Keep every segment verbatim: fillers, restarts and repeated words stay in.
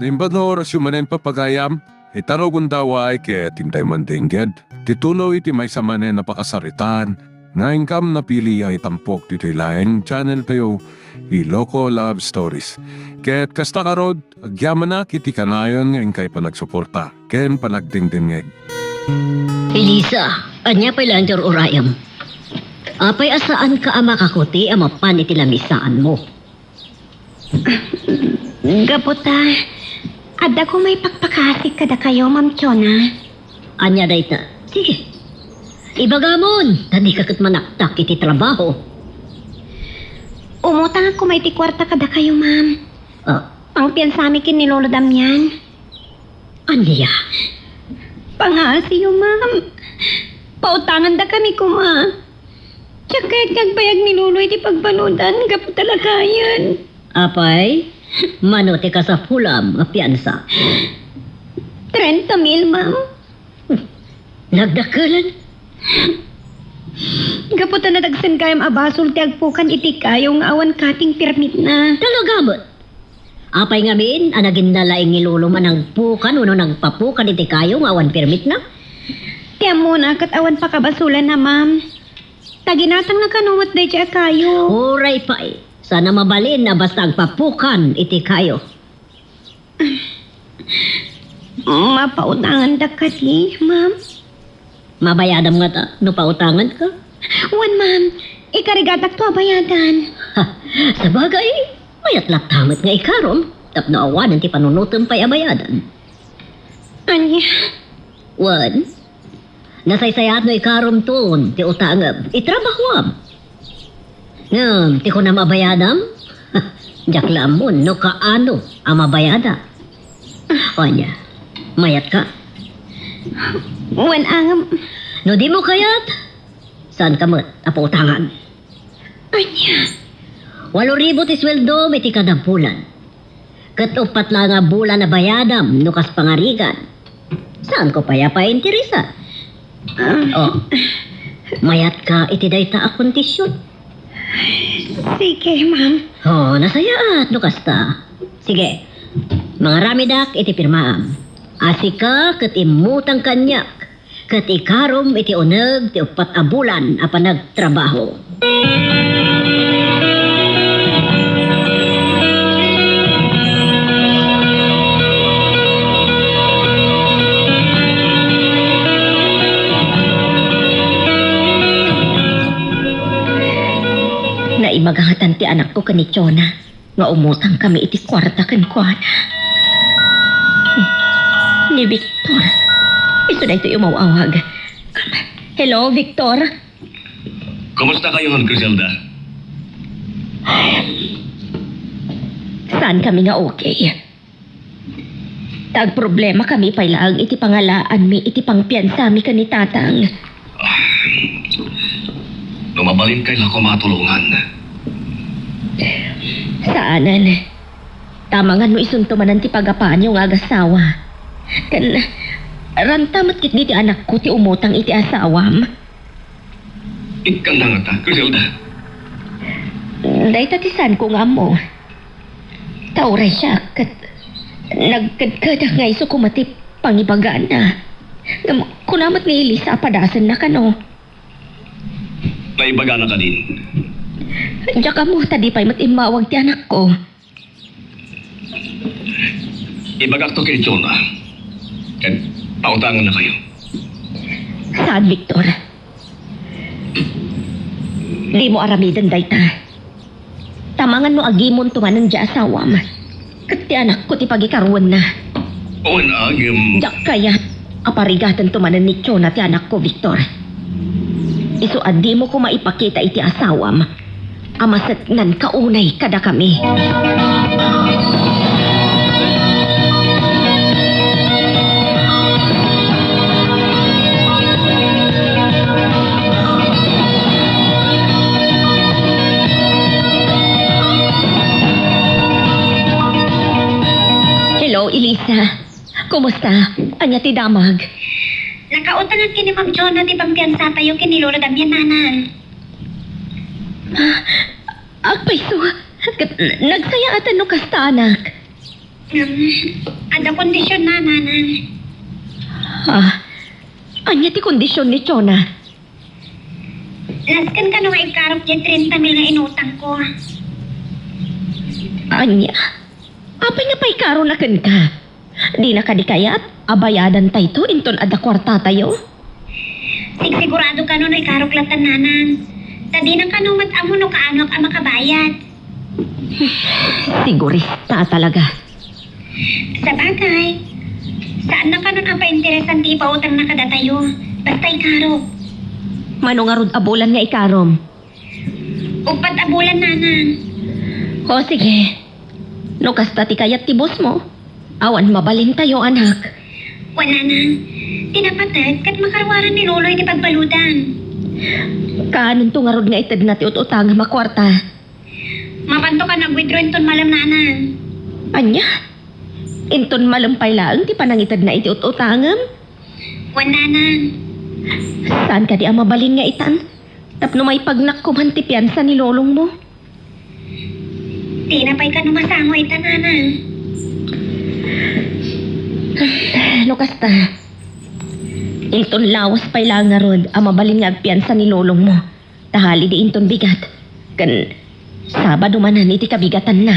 Imbag nga orasyo manen, papagayam, ita no gundaway ket intay mandengged ti tuloy ti maysa manen a pakasaritaan nga inkam napili a itampok ditoy laeng channel tayo, Ilocos Love Stories. Ket kasta ngarud, agyamanak iti kanayon nga inkay panagsuporta ken panagdengdengngeg. Elisa, ania pay laeng ti ur-urayem? Apay a saanka a makakuti a mapan iti lamisaanmo? Gapu ta, adda koma ipakpakasik kadakayo, Ma'am Chona. Ania dayta? Sige. Ibagamon, ta dika ket manaktak iti trabaho. Umutangak koma iti kuarta kadakayo, ma'am. Ah. Pangpiansami ken ni Lolo Damian. Ania? Pangaasiyo, ma'am. Pautangandakami koma. Diak kayat nga agbayag ni Lolo iti pagbanudan gapu ta lakayen. Apay, mano ti kasapulam a piansa? Trenta mil, ma'am. Nagdakkelan? Gapu ta nadagsen gayam a basol ti agpukan iti kayo nga awan cutting permitna. Talaga met? Apay ngamin a naginna laeng ni Lolo man nagpukan wenno nagpapukan iti kayo nga awan permitna? Ti ammona ket awan pakabasolanna, ma'am. Ta ginatangna kano met daydiay a kayo. Uray pay, saan a mabalin a basta agpapukan iti kayo. Mapautangandak kadi, ma'am? Mabayadam ngata no pautanganka? Wen, ma'am. Ikarigatakto a bayadan. Ha, sabagay, mayat latta met nga ikarom tapno awanen ti panunotem pay a bayadan. Ania? Wen, nasaysayaat no ikaromton ti utangem. Itrabahoam. Ngem, ti kunam a bayadam? Diak la ammon no kaano a mabayada. Ania, mayatka? Wen, ngem. No dimo kayat, saanka met a pautangan. Ania? Walo ribu ti sueldom iti kada bulan. Ket uppat la nga bulan a bayadam no kas pangarigan. Saanko pay a painteresa? Ah. Oh. Mayatka iti dayta a kondision? Sige, ma'am. Oh, nasayaat no kasta. Sige. Mangaramidak iti pirmaam. A sika ket immutang kaniak ket ikarom iti uneg ti uppat a bulan a panagtrabaho. Naimbag ngatan ti anakko ken ni Chona nga umutangkami iti kuarta kenkuana. Ni Victor. Isu daytoy umaw-awag. Hello, Victor? Kumusta kayon, Criselda? Saankami nga okay. Ta agproblemakami pay laeng iti pangalaanmi iti pangpiansami ken ni Tatang. No mabalinkay la koma a tulongan. Saanen. Tamangan no isunto manen ti pagapaanyo nga agasawa. Ken, ranta met ketdi ti anakko ti umutang iti asawam. Ikkanna ngata, Criselda? Dayta ti saanko nga ammo. Ta uray siak, ket nagkedkedak nga isu koma ti pangibagana. Ngem kuna met ni Elisa a padasenna kano. Naibagana kadin? Diak ammo ta di pay met immawag ti anakko. Ibagakto ken Chona. Ket pautangannakayo. Saan, Victor? Dimo aramiden dayta. Tamangan no agimonto manen diay asawam. Ket ti anakko ti pagikaruenna. Wen, ngem. Diak kayat a parigatanto manen ni Chona ti anakko, Victor. Isu a dimo koma ipakita iti asawam a maseknanka unay kadakami. Hello, Elisa. Kumusta? Ania ti damag? Nakautangak ken ni Ma'am Chona ti pampiansatayo ken ni Lolo Damian, nanang. Ah, agpayso. Ket nagsayaatan no kasta, anak. Ngem, adda kondisionna, nanang. Ah, ania ti kondision ni Chona? Nasken kano nga ikarok diay trenta mil nga inutangko. Ania? Apay nga paikarona kenka? Dina kadi kayat a bayadantayto inton adda kuartatayo? Sigsigurado kano no ikarok latta, nanang. Ta dina kano met ammo no kaanoak a makabayad. Sigurista talaga. Sabagay, saanna kanon a painteresan ti ipautangna kadatayo. Basta ikarok. Mano ngarud a bulan nga ikarom? Uppat a bulan, nanang. O, sige. No kasta ti kayat ti bossmo, awan mabalintayo, anak. Wen, nanang. Ti napateg, ket makaruaren ni Lolo iti pagbaludan. Kaanonto ngarud nga itedna ti ut-utangem a kuarta? Mapanto kan ag-withdraw inton malem, nanang. Ania? Inton malem pay laeng ti panangitedna iti ut-utangem? Wen, nanang. Saan kadi a mabalin nga itan? Tapno maipagnak koman ti piansa ni lolongmo. Dina pay kano masango ita, nanang. No kasta, inton lawas pay laeng ngarud a mabalin nga agpiansa ni lolongmo, ta hali di inton bigat, ken Sabado manen iti kabigatanna.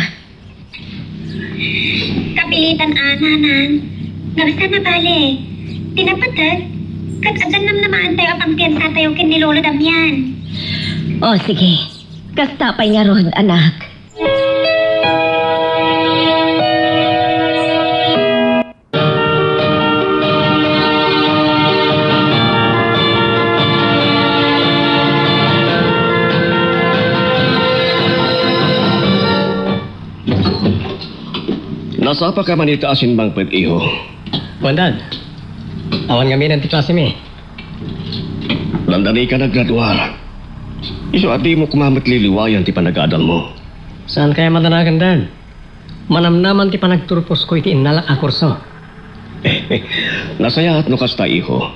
Kapilitan a, nanang. Ngem saan a bale? Ti napateg, ket addan namnamaantayo a pangpiansatayo ken ni Lolo Damian. O, sige. Kasta pay ngarud, anak. Nasapaka man ita a simmangpet, iho? Wen, Dad. Awan ngamin ti klasemi. Dandanika naggraduar. Isu a dimo koma met liliwayan ti panag-adalmo. Saan kaya madanagan, Dad? Manamnaman ti panagturposko iti innalak a kurso. Nasayaat no kasta, iho.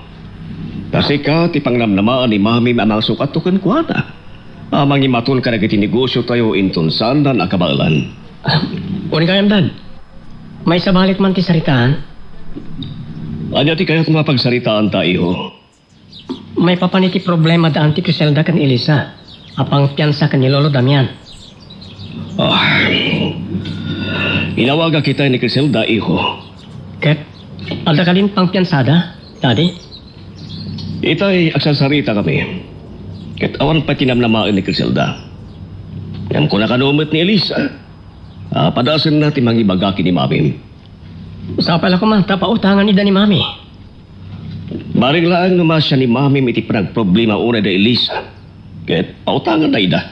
Ta sika ti pangnamnamaen ni Mamim a mangsukatto kenkuana a mangimaton kadagiti negosiotayo inton saannan a kabaelan. Wen, Dad, maisabalik man ti saritaan. Ania ti kayatmo a pagsaritaanta, iho? Maipapan iti problema da Auntie Criselda ken Elisa a pangpiansa ken ni Lolo Damian. Ah, inawagak itay ni Criselda, iho. Ket adda kadin pangpiansada, Daddy? Itay, agsarsaritakami. Ket awan pay ti namnamaen ni Criselda. Ngem kuna kano met ni Elisa a padasenna ti mangibaga ken ni Mamim. Sapay la koma ta pautangan ida ni Mami. Bareng laeng no masian ni Mamim iti panagproblema unay da Elisa, ket pautanganna ida.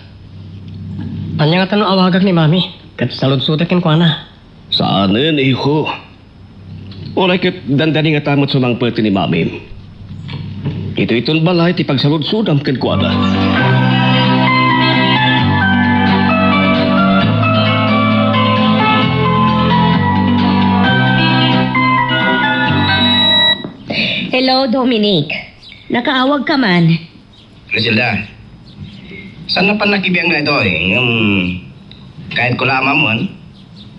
Ania ngata no awagak ni Mami ket saludsodak kenkuana? Saanen, iho. Unay ket dandani ngata met sumangpet ni Mamim. Itoy inton balay ti pagsaludsodam kenkuana. Hello, Dominic. Nakaawag ka man. Criselda, saan a pannakibiyangna itoy, ngem kayatko la a maammoan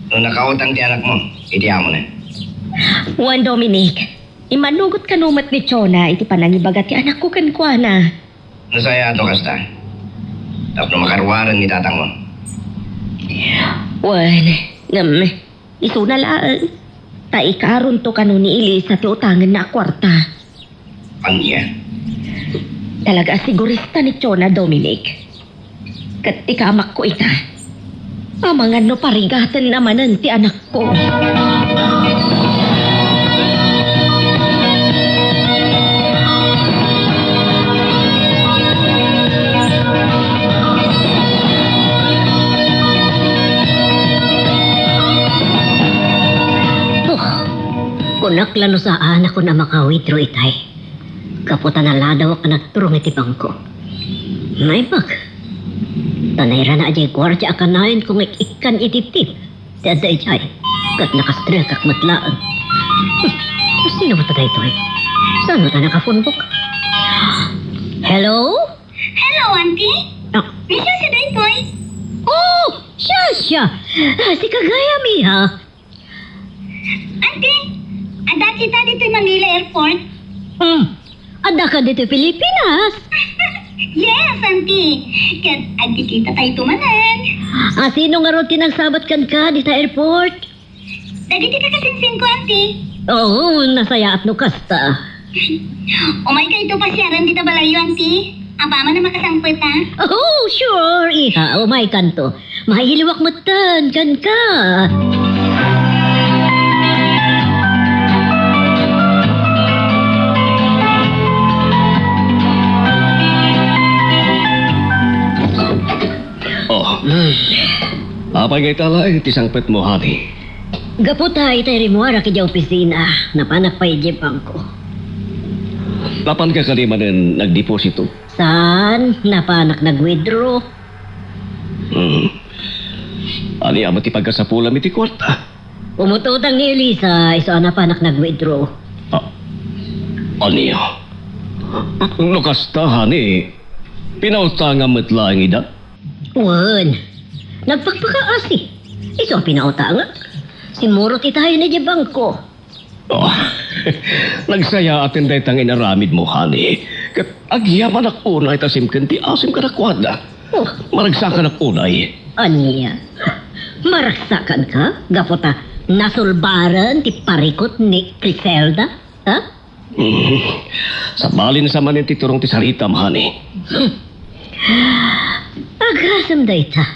no nakautang ti anakmo iti amona. Wen, Dominic, immanugot kano met ni Chona iti panangibaga ti anakko kenkuana. Nasayaat no kasta, tapno makaruaren ni tatangmo. Wen, ngem, isuna laeng, ta ikaronto kano ni Elisa ti utangenna a kuarta. Ania? Talaga a sigurista ni Chona, Dominic. Ket ti kamakko ita, amangan no parigatenna manen ti anakko. Puh! Kunak la no saanakon a maka-withdraw itay. Gapu ta naladawak a nagturong iti bangko. Naimbag. Ta nairana a diay guardia a kanayon ko nga ik-ikkan iti tip ti adda idiay. Ket nakastrekak met laeng. Hmm, sino ngata daytoy? Saan ngata nakaphonebook? Hello? Hello, Auntie? Ah. Ni Shasha daytoy? Oh, Shasha! Ah, sika gayam, iha. Auntie, adda kita ditoy Manila Airport. Hmm. Adda ka ditoy Pilipinas? Yes, Auntie. Ket agkikita tayo manen. Ah, sino ngarud ti nagsabat kenka dita airport? Dagiti kakasinsinko, Auntie. Oo, nasayaat no kasta. Umay kayto pasiaran dita balayyo, Auntie. Apaman a makasangpet, ha? Oh, sure, iha. Umaykanto. Mailiwak metten kenka. Oh. Apay nga ita laeng ti sangpetmo, honey? Gapu ta itay rimmuarak idiay opisina, napanak pay idiay bangko. Napanka kadi manen nagdeposito? Saan, napanak nag-withdraw. Hmm. Ania met ti pagkasapulam iti kuarta? Umut-utang ni Elisa, isu a napanak nag-withdraw. Ah, ania? No kasta, honey, pinautangam met laeng ida? Wen, nagpakpakaasi. Isu a pinautangak. Simmurot itayon idiay bangko. Oh, nagsayaaten dayta nga inaramidmo, honey. Ket agyamanak unay ta simken ti asim kadakuada. Oh. Maragsakanak unay. Ania? Maragsakanka? Gapu ta nasulbaren ti parikut ni Criselda? Ha? Mm. Sabalin sa manen ti turong ti saritam, honey. Agasem dayta.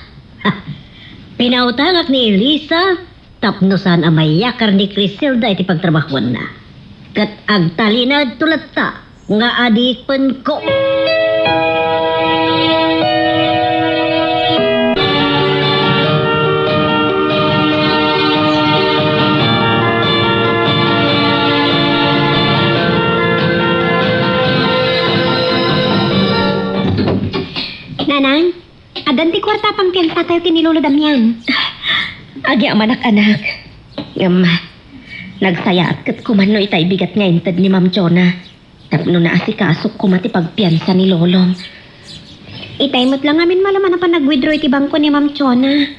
Pinautangak ni Elisa tapno saan a mayakar ni Criselda iti pagtrabahuanna. Ket agtalinaedto latta nga adipenko. Nanang, addan ti kuarta a pangpiansatayo ken ni Lolo Damian. Agyamanak, anak. Ngem, nagsayaat ket koma no itay bigat nga inted ni Ma'am Chona. Tapno naasikasok koma ti pagpiansa ni Lolom. Itay met la ngamin malaman a panag-withdraw iti bangko ni Ma'am Chona.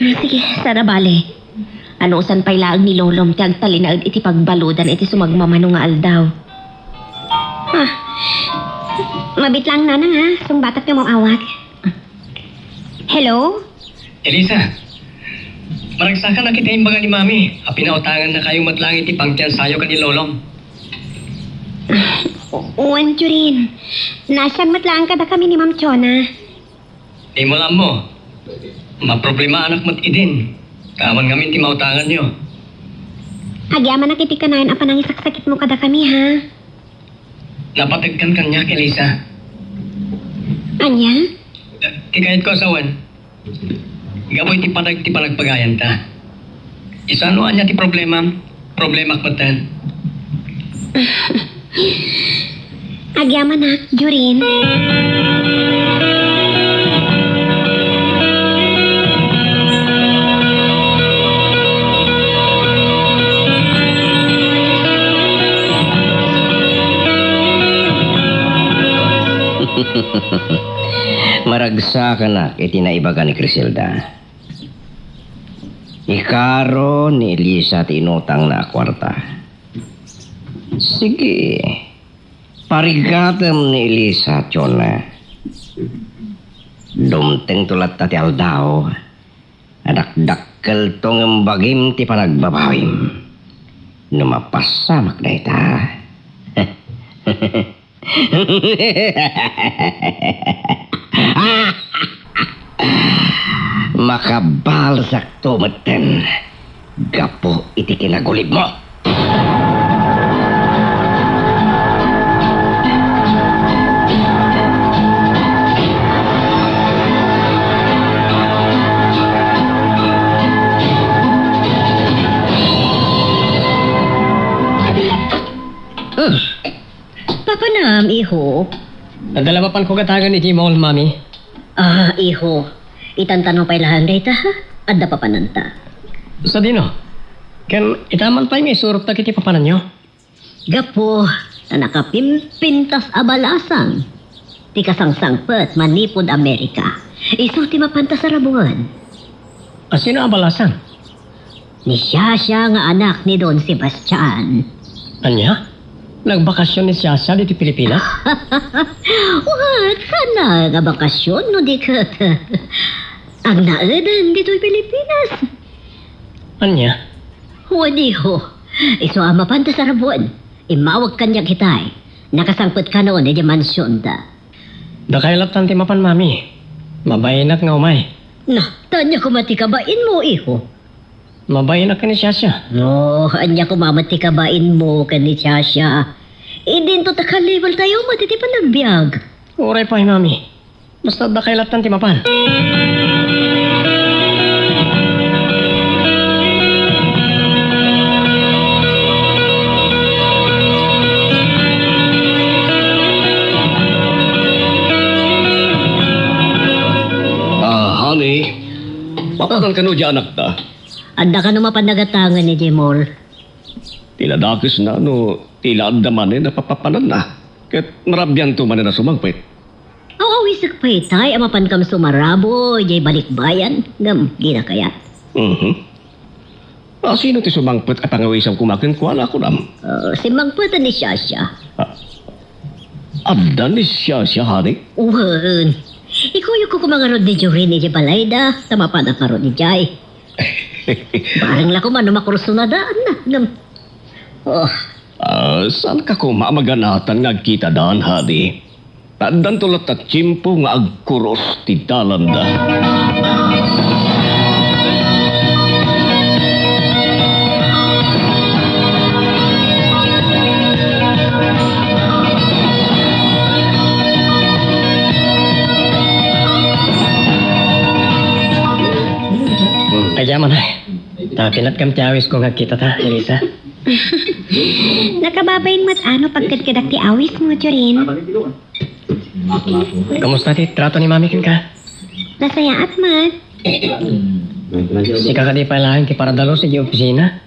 Ah, sige, saan a bale. Anusan pay laeng ni Lolom ti agtalinaed iti pagbaludan iti sumagmamano nga aldaw. Ah, mabit lang, Nanang, ha? Sungbatak ti umaw-awag. Hello? Elisa, maragsakanak iti imbaga ni Mami a pinautangannakayo met laeng iti pangpiansayo ken ni Lolom. Wen, Jorin. Naasian met laeng kadakami ni Ma'am Chona. Dimo la ammo. Maproblemaanak met idin. Awan ngamin ti mautanganyo. Agyamanak iti kanayon a panangisaksakitmo kadakami, ha? Napategkan kaniak, Elisa. Ania? Ti kayatko a sawen, gapu iti patag ti panagpagayanta. Isu a no ania ti problemam, problemak metten. Agyamanak, Jorin. Maragsakanak iti naibaga ni Criselda. Ikaro ni Elisa ti inutangna a kuarta. Sige, parigatem ni Elisa, Chona. Dumtengto latta ti aldaw a dakdakkelto ngem bagim ti panagbabawim. No mapassamak dayta, makabalsakto metten gapu iti kinagulibmo. Papanam, iho? Adda la mapanko gatangen idiay mall, Mami. Ah, iho. Itantanmo pay laeng dayta, ha? Adda papananta. Sadino? Ken ita man pay nga isurokta iti papananyo? Gapu ta nakapimpintas a balasang ti kasangsangpet manipud Amerika. Isu ti mapanta sarabuan. A sino a balasang? Ni Shasha nga anak ni Don Sebastian. Ania? Nagbakasyon ni Shasha ditoy Pilipinas? What? Saan nga bakasyon no di ket agnaeden ditoy Pilipinas? Ania? Wen, iho. Isu a mapan ta sarabuan, immawag kaniak itay. Nakasangpet kanon idiay mansionda. Dakay lattan ti mapan, Mami. Mabainak nga umay. Na, ania koma ti kabainmo, iho? Mabainak ken ni Shasha. No, ania koma met ti kabainmo ken ni Shasha? Idinto ta kalibeltayo met iti panagbiag. Uray pay, Mami. Basta dakay lattan ti mapan. Ah, honey, mapanan kano diay anakta? Adda kano mapan nagatangen idiay mall? Ti nadakesna no ti la adda manen a papapananna. Ket marabianto manen a sumangpet. Aw-awisek pay tay a mapankam sumarabo idiay balikbayan ngem dina kayat. Mhm. A, sino ti sumangpet a pangawisem koma kenkuana, kunam? Ah, simmangpeten ni Shasha. Ah, adda ni Shasha, honey? Wen. Ikuyogko koma ngarud ni Jorin idiay balayda, ta mapanak ngarud idiay. Bareng la koma no makursunadaanna, ngem, oh. Ah, saanka koma a maganatan nga agkitadaan, honey? Ta addanto latta tiempo nga agkuros ti dalanda. Agyamanak. Ta pinatkam ti awisko nga agkitata, Elisa. Nakababain met a no pagkedkedak ti awismo, Jorin. Kumusta ti trato ni Mami kenka? Nasayaat met. Sika kadi pay laeng ti paradalus idiay opisina?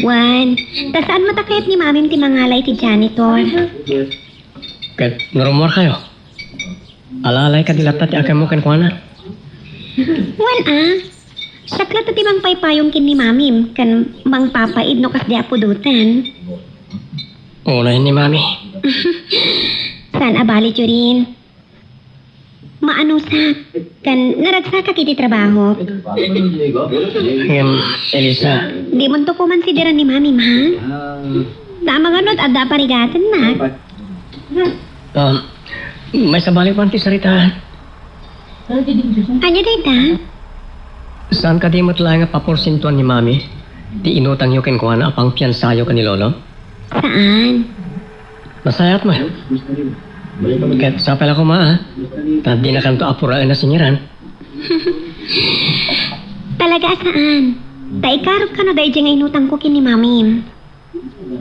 Wen, ta saan met a kayat ni Mamim ti mangala iti janitor. Ket no rummuarkayo, alalayka di latta ti akemmo kenkuana. Wen a, siak latta ti mangpaypayong ken ni Mamim ken mangpapaid no kasdi a pudoten. Unayen ni Mami. Saan a bali, Jorin. Maanusak, ken naragsakak iti trabaho. Ngem, Elisa. Dimonto komansideran ni Mamim, ha? Ta amangan no adda a parigatennak. Ah, maysa balik man ti sarita. Ania dayta? Saan kadi met laeng a paporsientoan ni Mami ti inutangyo kenkuana a pangpiansayo ken ni Lolo? Saan? Nasayaat met. Ket sapay la koma, a. Ta dinakanto apuraen a singiran. Talaga a saan. Ta ikarok kano daydiay nga inutangko ken ni Mamim.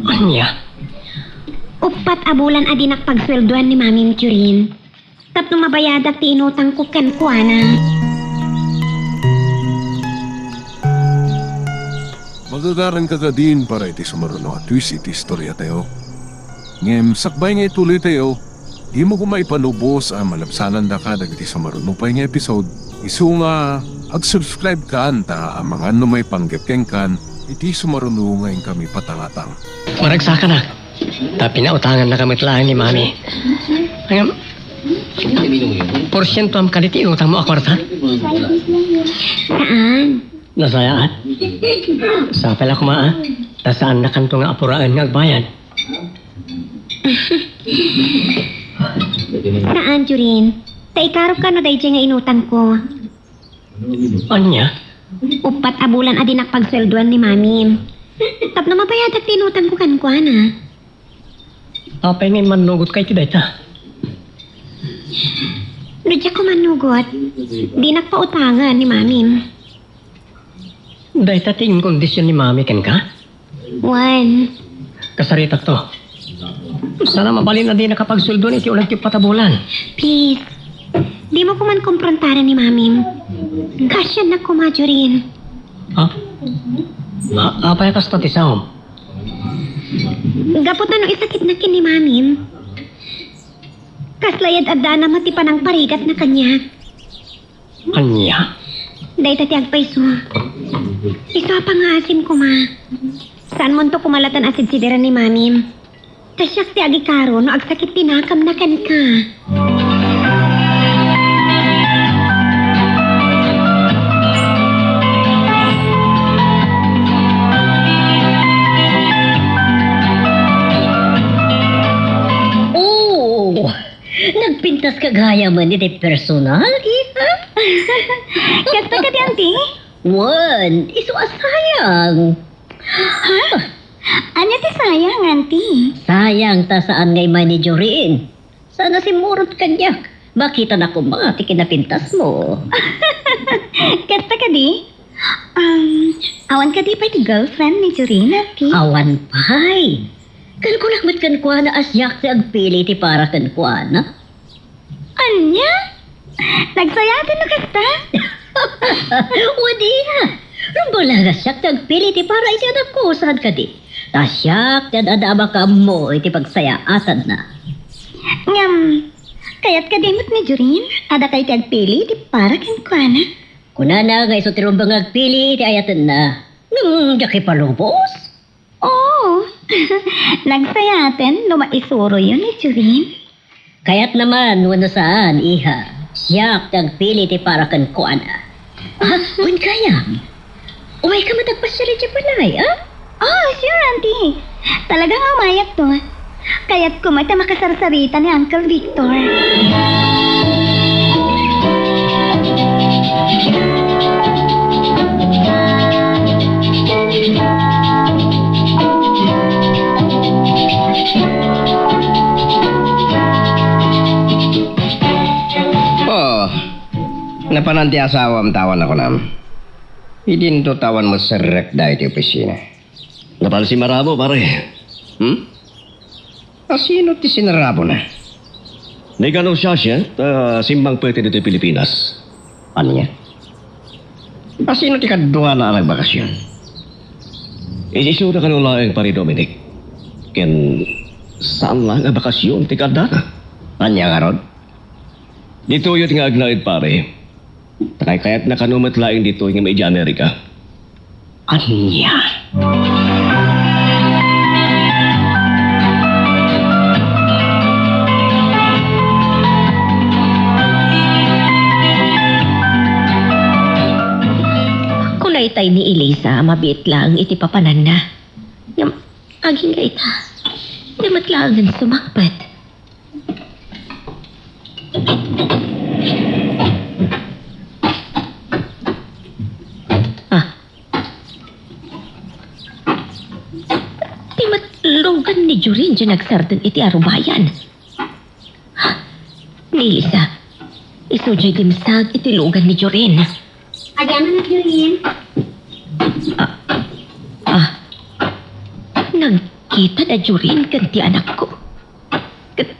Ania? Uppat a bulan a dinak pagsueldoan ni Mamim, Jorin. Tapno mabayadak ti inutangko kenkuana. Magagaranka kadin para iti sumaruno a twist iti istoriatayo. Ngem sakbay nga ituloytayo, dimo koma ipalubos a malabsanandaka dagiti sumaruno pay nga episode. Isu nga ag-subscribe kan ta amangan no maipanggep kenkan iti sumaruno nga inkami patangatang. Maragsakanak. Ta pinautangannaka met laeng ni Mami. Ngem, porsientoam kadi ti inutangmo a kuarta? Saan. Nasayaat? Sapay la koma, a. Ta saannakanto nga apuraen nga agbayad. Saan, Jorin. Ta ikarok kano daydiay nga inutangko. Ania? Uppat a bulan a dinak pagsueldoan ni Mamim. Tapno mabayadak ti inutangko kenkuana. Apay nga immannugotka iti dayta? No diak ko mannugot, dinak pautangen ni Mamim. Dayta ti inkondision ni Mami kenka? Wen. Kasaritakto. Saan a mabalin a dinaka pagsueldoan iti uneg ti uppat a bulan. Please. Dimo koman komprontaran ni Mamim. Kaasiannak koma, Jorin. Ha? A-, apay a kasta ti saom? Gapu ta no isakitnak ken ni Mamim, kasla yad-addana met ti panangparigatna kaniak. Ania? Dayta ti agpayso. Isu a pangngaasim koma. Saanmonto koma latta a sidsidiren ni Mamim. Ta siak ti agikaro no agsakit ti nakamna kenka. Oh! Nagpintaska gayamen iti personal, iha? Kasta kadi, Auntie? Wen, isu a sayang. Ha? Ania ti sayang, Auntie? Sayang ta saan nga immay ni Jorin. Saan a simmurot kaniak. Makitana koma ti kinapintasmo. Kasta kadi? Um, awan kadi pay ti girlfriend ni Jorin, Auntie? Awan pay. Kalkula met kenkuana a siak ti agpili ti para kenkuana. Ania? Nagsayaten no kasta? Wen, iha. Rumbeng la nga siak ti agpili ti para iti anakko, saan kadi? Ta siak ti ad-adda a makaammo iti pagsayaatanna. Ngem, kayat kadi met ni Jorin a dakay ti agpili ti para kenkuana? Kunana nga isu ti rumbeng nga agpili iti ayatenna. Ngem, diak ipalubos? Oo. Nagsayaten no maisuroyo ni Jorin. Kayatna man wenno saan, iha. Siak ti agpili ti para kenkuana. Ah, wen gayam. Umayka met agpasiar idiay balay, ah? Oh, sure, Auntie. Talaga nga umayakto. Kayatko met a makasarsarita ni Uncle Victor. Oh, napanan ti asawam ta awan a kunam. Idinto ta awan met serrekda iti opisina. Napan simarabo, pare. Hmm? Asino ti sinarabona? Ni Gano Shasha, ta simmangpet ditoy Pilipinas. Ania? Asino ti kaduana a nagbakasyon? Isu-isuna kano laeng, Pare Dominic. Ken saan laeng a bakasyon ti kaadana. Ania ngarud? Ditoy nga agnaed, pare. Ta kaykayatna kano met laeng ditoy ngem idiay Amerika. Ania? Kunaytay ni Elisa a mabiit laeng iti papananna. Ngem agingga ita, di met laengen sumangpet. Ah. Ti met lugan ni Jorin ti nagsardeng iti arubayan. Ni Elisa, isu diay dimsag iti lugan ni Jorin. Agyamanak, Jorin. Ah, ah. Nagkita da Jorin ken ti anakko. Ket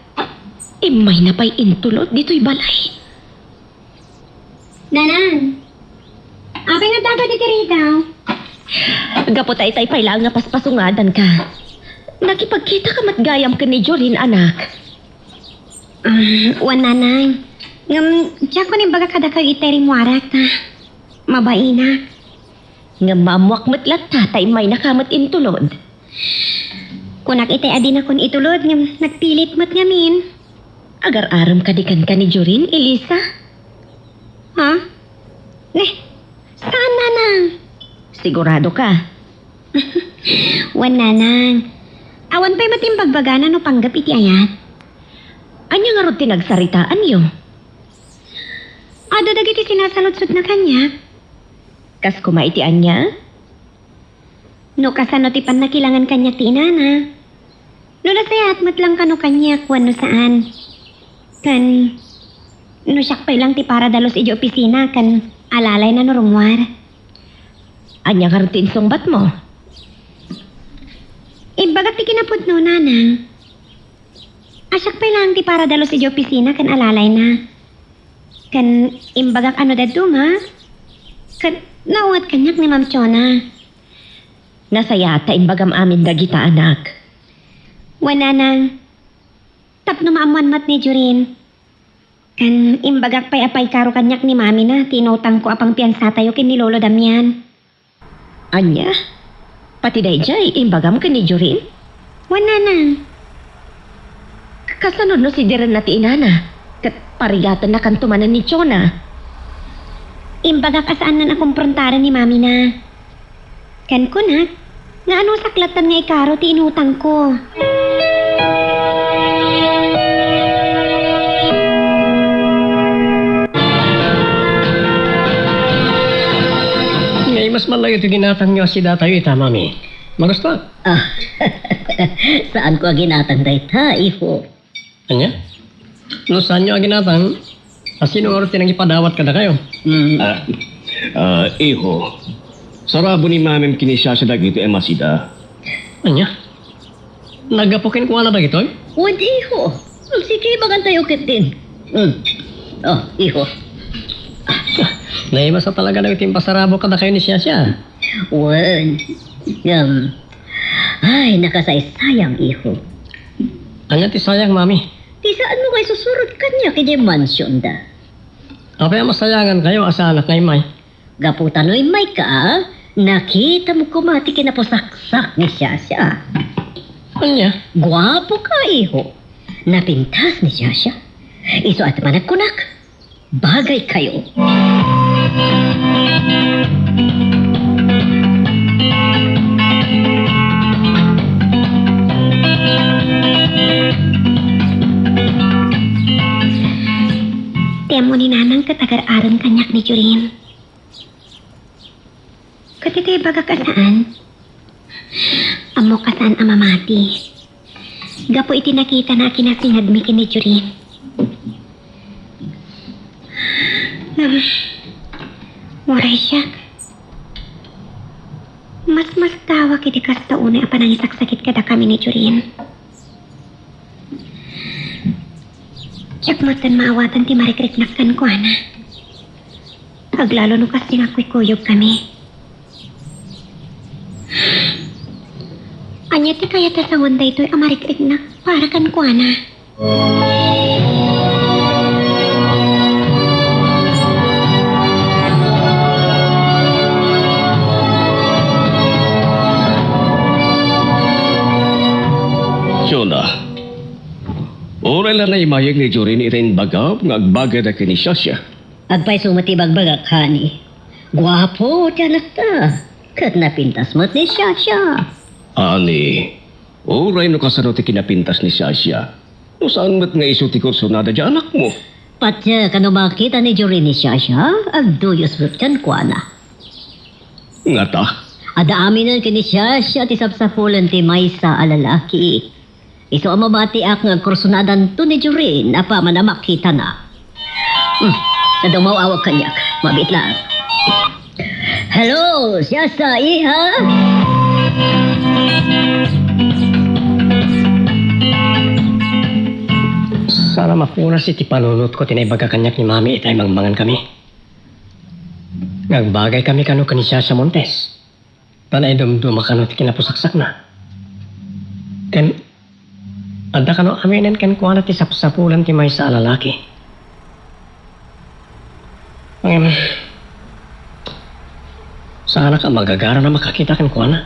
immayna pay intulod ditoy balay. Nanang, apay nga adda ditoy rita? Gapu ta itay pay laeng nga paspasungadanka. Nakipagkitaka met gayam ken ni Jorin, anak. Ah, wen, Nanang. Ngem, diakon imbaga kadakayo itay rimmuarak ta mabainak. Ngem maammoak met latta ta immaynaka met intulod. Kunak itay a dinakon itulod ngem nagpilit met ngamin. Agar-arem kadi kenka ni Jorin, Elisa? Ha? Ne, saan, Nanang? Sigurado ka? Wen, Nanang. Awan pay met imbagbagana no panggep iti ayat. Ania ngarud ti nagsaritaanyo? Adda dagiti sinasaludsodna kaniak. Kas koma iti ania? No kasano ti pannakilangan kaniak ti inana? No nasayaat met lang kano kaniak wenno saan? Ken no siak pay lang ti para dalus idiay opisina ken alalayna no rummuar? Ania ngarud ti insungbatmo? Imbagak ti kinapudno, Nanang. A siak pay lang ti para dalus idiay opisina ken alalayna. Ken imbagak a no dadduma, ket naunget kaniak ni Ma'am Chona. Nasayaat ta imbagam amin dagita, anak. Wen, Nanang, tapno maammoan met ni Jorin. Ken imbagak pay a paikaro kaniak ni Mamina ti inutangko a pangpiansatayo ken ni Lolo Damian. Ania? Pati daydiay, imbagam ken ni Jorin? Wen, nanang. Kasano no sidirenna ti inana? Ket parigatennakanto manen ni Jonah? Imbagak a saannan a komprontaran ni mamina. Ken kunak, nga ano saklattan nga ikaro ti inutangko. Ngay, mas malayo ti ginatangyo a sidatayo ita, mami. Magusto? Ah, saanko a ginatang dayta, iho. Ania? No saanyo a ginatang, a sino ngarud ti nangipadawat kadakayo? Mm. Ah, ah, iho, sarabo ni mamim ken ni Shasha dagitoy a masida. Ania? Naggapu kenkuana dagitoy? Wen, iho. Sige, ibagantayo ketdin. Mm. Oh, iho. Naimasa talaga dagiti impasarabo kadakayo ni Shasha. Wen, ngem, ay, nakasaysayang, iho. Ania ti sayang, mami? Ti saanmo nga isusurot kaniak idiay mansionda. Apay a masayangankayo a saanak nga immay? Gapu ta no immayka, nakitam koma ti kinapusaksak ni Shasha. Ania? Guapoka, iho. Napintas ni Shasha. Isu a ti panagkunak, bagaykayo. Ti ammo ni Nanang ket agar-aren kaniak ni Jorin. Ket iti ibagak a saan, ammok a saan a mamati. Gapu iti nakitana a kinasingedmi ken ni Jorin. Ngem, uray siak, mas mastawak iti kasta unay a panangisaksakit kadakami ni Jorin. Diak metten maawatan ti marikriknak kenkuana. Aglalo no kasdi nga kuykuyogkami. Ania ti kayat a sanguan daytoy a marikriknak para kenkuana? Jonah, uray la naimayeg ni Jorin iti imbagam nga agbagayda ken ni Shasha. Agpayso met ti ibagbagak, honey. Guapo ti anakta. Ket napintas met ni Shasha. Honey, uray no kasano ti kinapintas ni Shasha, no saan met nga isu ti kursunada ti anakmo? Patiek a no makita ni Jorin ni Shasha, agduyos met kenkuana. Ngata? Adda aminen ken ni Shasha ti sapsapulen ti maysa a lalaki. Isu a mabatiak nga agkursunadanto ni Jorin apaman a makitana. Hmm, adda umaw-awag kaniak. Mabiit laeng. Hello, Shasha, iha? Saan a mapunas iti panunotko ti naibaga kaniak ni Mami ita imangmangankami. Nga agbagaykami kano ken ni Shasha Montes. Ta naidumduma kano ti kinapusaksakna. Ken adda kano aminen kenkuana ti sapsapulan ti maysa a lalaki. Ngem, saanak a magagarana a makakita kenkuana.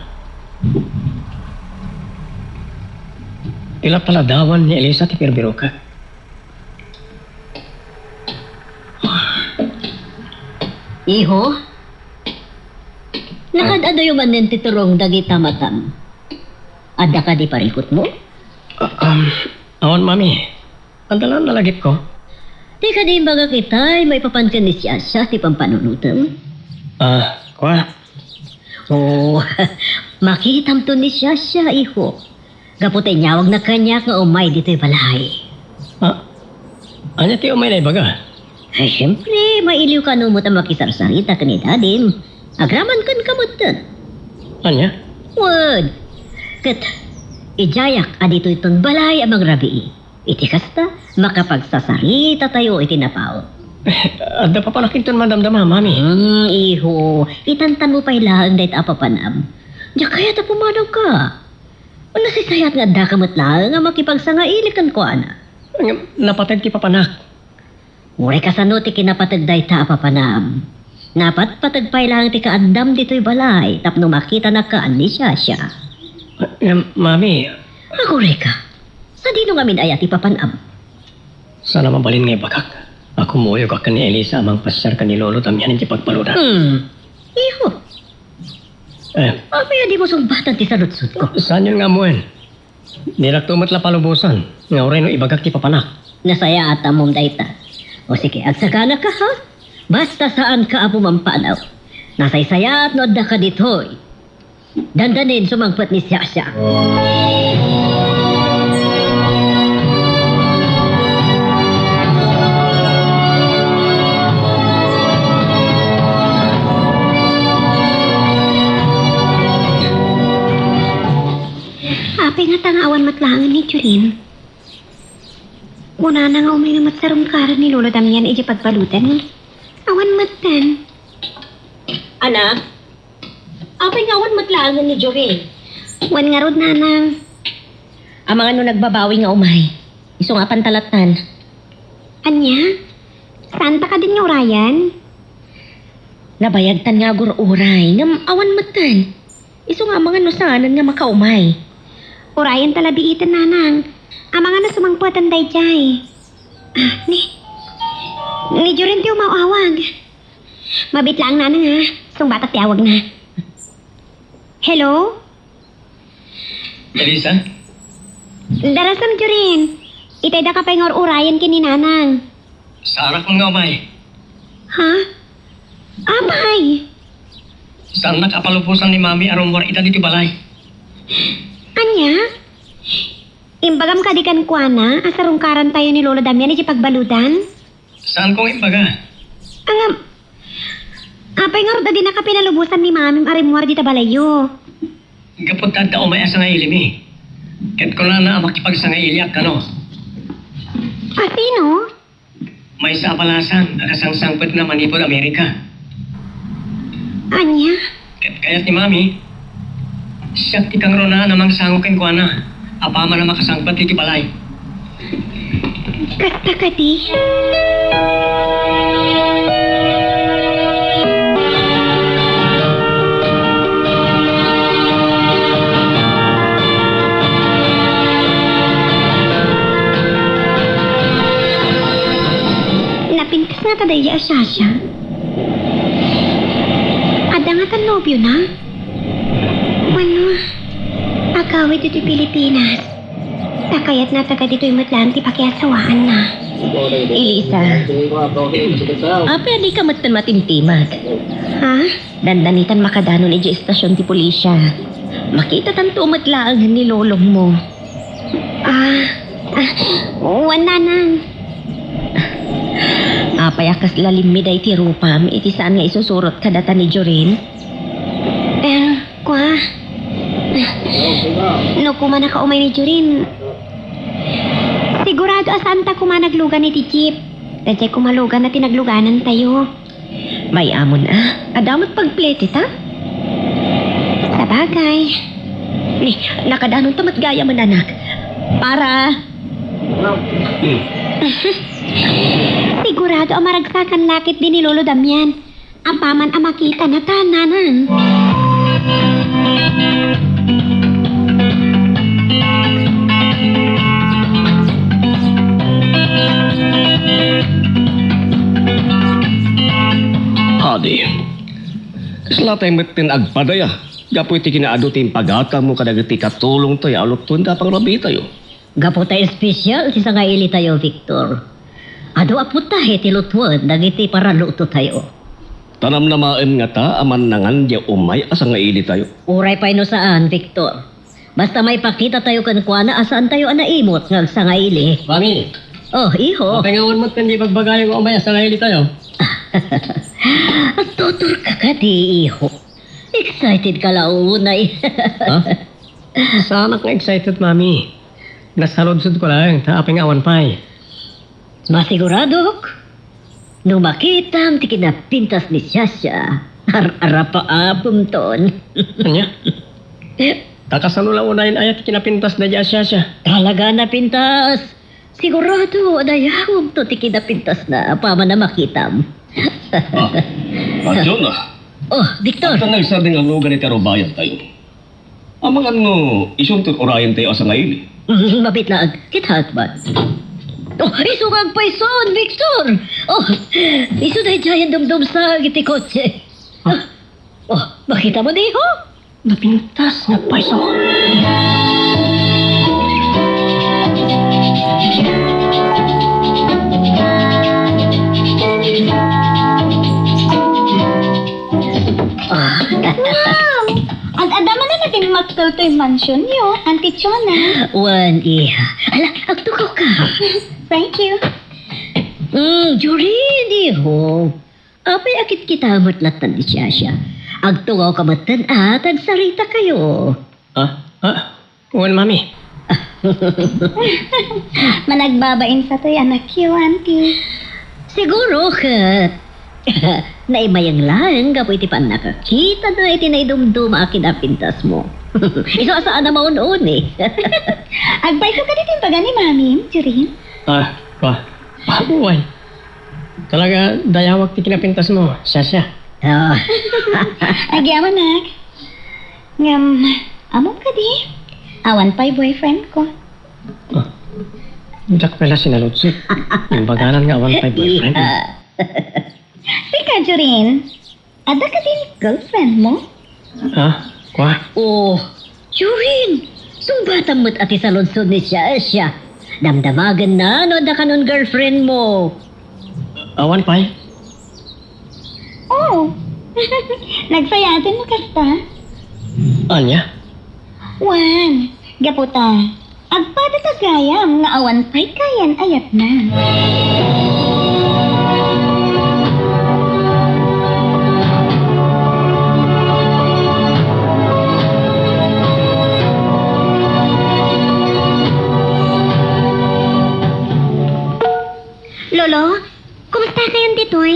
Ti la paladawan ni Elisa ti birbirokek. Iho, nakaad-adayo manen ti turong dagita matam. Adda kadi parikutmo? Ah, um, awan, Mami. Adda la nalagipko. Ti kadi imbagak itay, maipapan ken ni Shasha ti pampanunotem? Ah, kua. Oh, makitamto ni Shasha, iho. Gapu ta inyawagna kaniak nga umay ditoy balay. Ah, ania ti umayna ibaga? Ay, siempre, mailiw kano met a makisarsarita ken ni Dadim. Agraman kenka metten. Ania? Wen, ket idiayak a ditoyton balay a mangrabii. Iti kasta, makapagsasaritatayo iti napaut. Adda papanak inton madamdama, Mami. Hmm, iho, itantanmo pay laeng dayta a papanam. Diak kayat a pumanawka. Nasaysayaat nga addaka met laeng a makipagsangaili kenkuana. Ngem, napateg ti papanak. Uray kasano ti kinapateg dayta a papanam? Napatpateg pay laeng ti kaaddam ditoy balay tapno makitanaka ni Shasha. Ah, Mami. Agurayka, sadino ngamin aya ti papanam? Saan a mabalin nga ibagak a kumuyogak ken ni Elisa a mangpasiar ken ni Lolo Damian iti pagbaludan. Hmm. Iho. Eh. Apay a dimo sungbatan ti saludsodko? Saanyon nga ammoen? Dirakto met la palubosan nga uray no ibagak ti papanak. Nasayaat a ammom dayta. O sige, agsaganaka, ha? Basta saanka a pumampanaw. Nasaysayaat no addaka ditoy. Dandanin sumangpet ni Shasha. Apay ngata nga awan met laengen ni Jorin? Kunana nga umayna met sarungkaran ni Lolo Damian idiay pagbaludan. Awan metten. Anak, apay nga awan met laengen ni Jorin? Wen ngarud, Nanang. Amangan no nagbabawi nga umay. Isu nga pantalatan. Ania? Saanta kadin nga urayan? Nabayagtan nga agur-uray, ngem awan metten. Isu nga amangan no saanen nga makaumay. Urayen ta la biiten, Nanang. Amangan no sumangpeten daydiay. Ah, ni, ni Jorin ti umaw-awag. Mabit laeng, Nanang, ha? Sungbatak ti awagna. Hello? Elisa? Darasam, Jorin. Itay daka pay nga ur-urayen ken ni Nanang. Saanak nga umay. Ha? Apay? Saannak a palubosan ni Mami a rummuar ita ditoy balay. Ania? Imbagam kadi kenkuana a sarungkarantayo ni Lolo Damian idiay pagbaludan? Saanko nga imbaga. Ngem, apay ngarud a dinaka pinalubosan ni Mamim a rimmuar dita balayyo? Gapu ta adda umay a sangailimi. Ket kunana a makipagsangailiak kano. A sino? Maysa a balasan a kasangsangpetna manipud Amerika. Ania? Ket kayat ni Mami, siak ti kangrunaan a mangsango kenkuana apaman a makasangpet iti balay. Kasta kadi? Napintas ngata daydi a Shasha? Adda ngata nobiona? Wenno, agawid ditoy Pilipinas? Ta kayatna a taga ditoy met laeng ti pakiasawaanna. Elisa, apay a dika metten matimtimag? Ha? Dandanitan makadanon idiay estasion ti pulisia. Makitatanto met laeng ni lolongmo. Ah, ah, wen, Nanang. Apay a kasla limmida iti rupam iti saan nga isusurot kadata ni Jorin? Em, kua. No koma nakaumay ni Jorin, sigurado a saanta koma naglugan iti jeep. Daydiay koma luganna ti nagluganantayo. Mayamon a, adda met pagpletita? Sabagay. Ni, nakadanonta met gayamen, anak. Para. Sigurado a maragsakan la ketdi ni Lolo Damian. Apaman a makitana ta, Nanang. Adi, kasla tay metten agpadaya gapu iti kinaadu ti impagatammo kadagiti katulongtayo a lutuen ti pangrabitayo. Gapu ta espesial ti sangailitayo, Victor. Adu a putahe ti lutuen dagiti paralutotayo. Ta namnamaem ngata a mannangan diay umay a sangailitayo? Uray pay no saan, Victor. Basta maipakitatayo kenkuana a saantayo a naimut nga agsangaili. Mami! Oh, iho. Apay nga awan met ken di bagbagayo nga umay a sangailitayo? Agtuturka kadi, iho. Excited ka la unay. Ha? Saanak nga excited, Mami. Nasaludsodko laeng ta apay nga awan pay. Masiguradok, no makitam ti kinapintas ni Shasha, ar-arapaapemton. Ania? Ta kasano la unayen aya ti kinapintas daydi a Shasha? Talaga a napintas. Sigurado a dayawemto ti kinapintasna apaman a makitam. Oh. Ah, Jonah. Oh, Victor. Adda nagsardeng a lugan iti arubayantayo. Amangan no isunto urayentayo a sangaili. Mabit laeng. Kita met. Oh, isu nga agpayso, Victor. Oh, isu daydiay a dumdumsang iti kotse. Ah, oh, makita mo, iho? Napintas nga agpayso. Ah. Ma'am! Ad-adda manen a dimmakkel toy mansionyo, Auntie Chona. Wen, iha. Ala, agtugaw ka. Thank you. Mm, Jorin, iho. Apay a kitkita met latta ni Shasha. Agtugaw ka metten a, ta agsaritakayo. Ah, ah, wen, Mami. Managbabain sa toy anakyo, Auntie. Siguro ket naimayang laeng gapu iti pannakakitana iti naidumduma a kinapintasmo. Isu a saan a maun-uni. Agpayso kadi ti imbaga ni Mami, Jorin? Ah, pa, pa, wen. Talaga, dayawak ti kinapintasmo, Shasha. Ah. Agyamanak. Ngem, ammom kadi? Awan pay boyfriendko. Ah, diak pay la sinaludsod. Imbaganan nga awan pay boyfriend. Sika, Jorin, adda kadin girlfriendmo? Ah, kua? Oh, Jorin, sungbatam met a ti saludsod ni Shasha. Damdamagenna no adda kanon girlfriendmo. Awan pay? Oo. Nagsayaten no kasta? Ania? Wen, gapu ta agpadata gayam nga awan pay kayan a yatna. Lolo, kumusta kayon ditoy?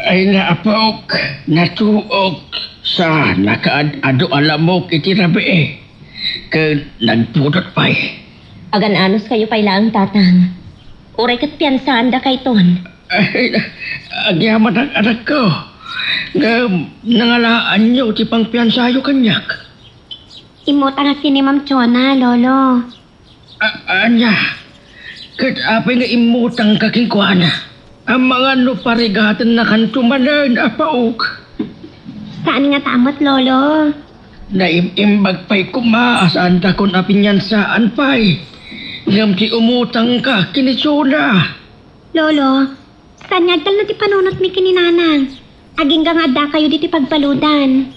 Ay, naapok, natuok, sa nakaad-adu a lamok iti rabii, ken nagpudot pay. Agan-anos kayo pay laeng, Tatang. Uray ket piansaandakayton. Ay, agyamanak, anakko. Ngem nangalaanyo ti pangpiansayo kaniak. Immutangak ken ni Ma'am Chona, Lolo. A-, ania? Ket apay nga immutangka kenkuana? Amangan no parigatennakanto manen, apaok. Saan ngata met, Lolo. Naim-imbag pay koma a saandakon a piniansaan pay. Ngem ti umutangka ken ni Chona. Lolo, saan nga agtalna ti panunotmi ken ni Nanang? Agingga nga addakayo ditoy pagbaludan.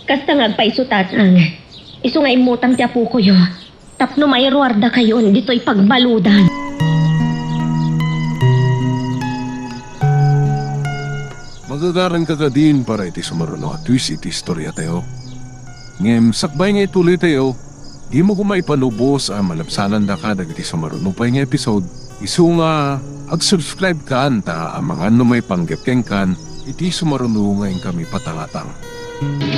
Kasta nga agpayso, Tatang. Isu nga immutang ti apokoyo tapno mairuardakayon ditoy pagbaludan. Magagaranka kadin para iti sumaruno a twist iti istoriatayo. Ngem sakbay nga ituloytayo, dimo koma ipalubos a malabsanandaka dagiti sumaruno pay nga episode. Isu nga, ag-subscribe kan ta amangan no maipanggep kenkan iti sumaruno nga inkami patangatang.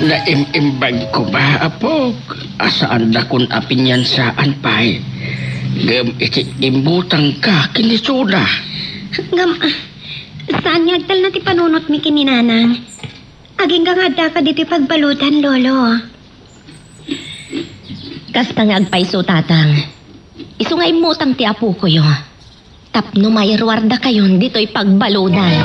Naim-imbag koma, apok, a saandakon a piniansaan pay. Ngem iti immutangka ken ni Chona. Ngem, ah, saan nga agtalna ti panunotmi ken ni Nanang? Agingga nga addaka ditoy pagbaludan, Lolo. Kasta nga agpayso, Tatang. Isu nga immutang ti apokoyo tapno mairuardakayon ditoy pagbaludan.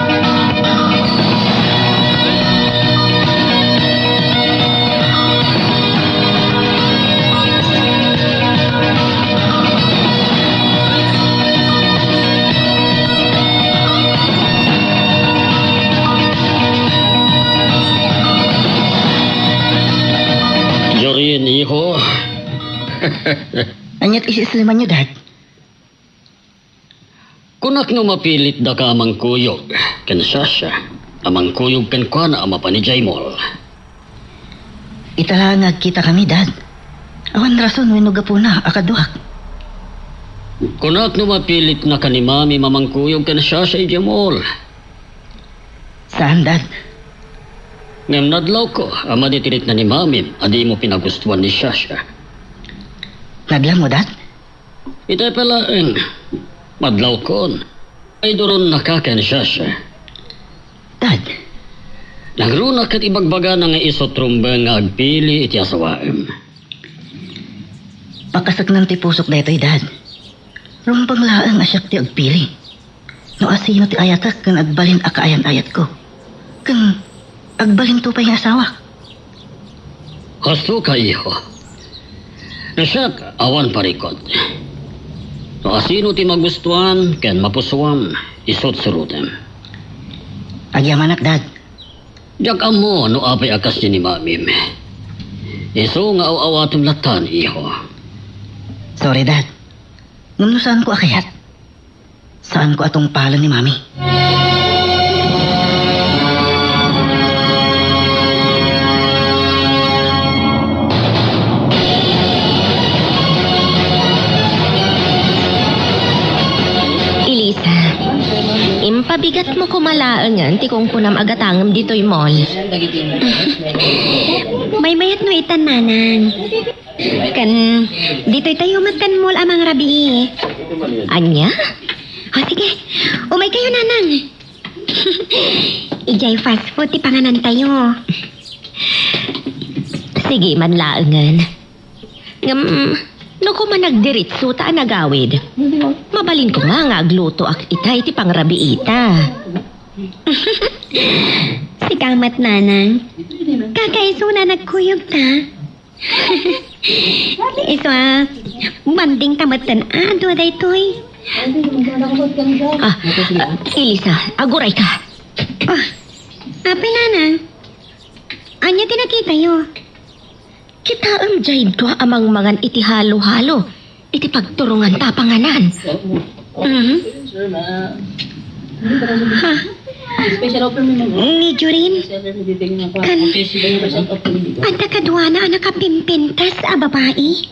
Jorin, iho. Ania ti isisimanyo, Dad? Kunak no mapilitdaka a mangkuyog ken Shasha, a mangkuyog kenkuana a mapan idiay mall. Ita la nga agkitakami, Dad. Awan rason wenno gapuna a kaduak. Kunak no mapilitnaka ni Mami a mangkuyog ken Shasha idiay mall. Saan, Dad? Ngem nadlawko a maditiritna ni Mamim a dimo pinagustuan ni Shasha. Nadlawmo, Dad? Itay pay laeng, madlawkon. Ay, duronnaka ken Shasha. Dad, Nangruna ket ibagbagana nga isu ti rumbeng nga agpili iti asawaem. Pakasaknam ti pusok daytoy, Dad. Rumbeng laeng a siak ti agpili. No asino ti ayatek ken agbalin a kaayan-ayatko. Ken agbalinto pay nga asawa. Kastoka, iho. No siak, awan parikut. No asino ti magustuan ken mapusuam, isu ti surotem. Agyamanak, Dad. Diak ammo no apay a kasdi ni Mamim. Isu nga aw-awatem latta, iho. Sorry, Dad. Ngem no saanko a kayat? Saanko a tungpalen ni Mami. Elisa, impabigatmo koma laengen ti kunkunam a gatangem ditoy mall. Maymayat no itan, Nanang. Ken ditoy tayo met ken mall a mangrabii. Ania? O, sige. Umay kayo, Nanang. Idiay fast food ti panganan tayo. Sige man laengen. Ngem, no koma nagdiritso ta a nagawid, mabalin koma nga aglutoak itay ti pangrabiita. Sika met, Nanang. Kakaisuna nagkuyog ta. Isu a, banding ta metten a dua daytoy. Ah, ah, Elisa, aguray ka. Ah, apay, Nanang. Ania ti nakitayo? Kitaem diay dua a mangmangan iti halo-halo iti pagturonganta a panganan. Mhm. Ha? Ni Jorin? Kan, adda kaduana a nakapimpintas a babai?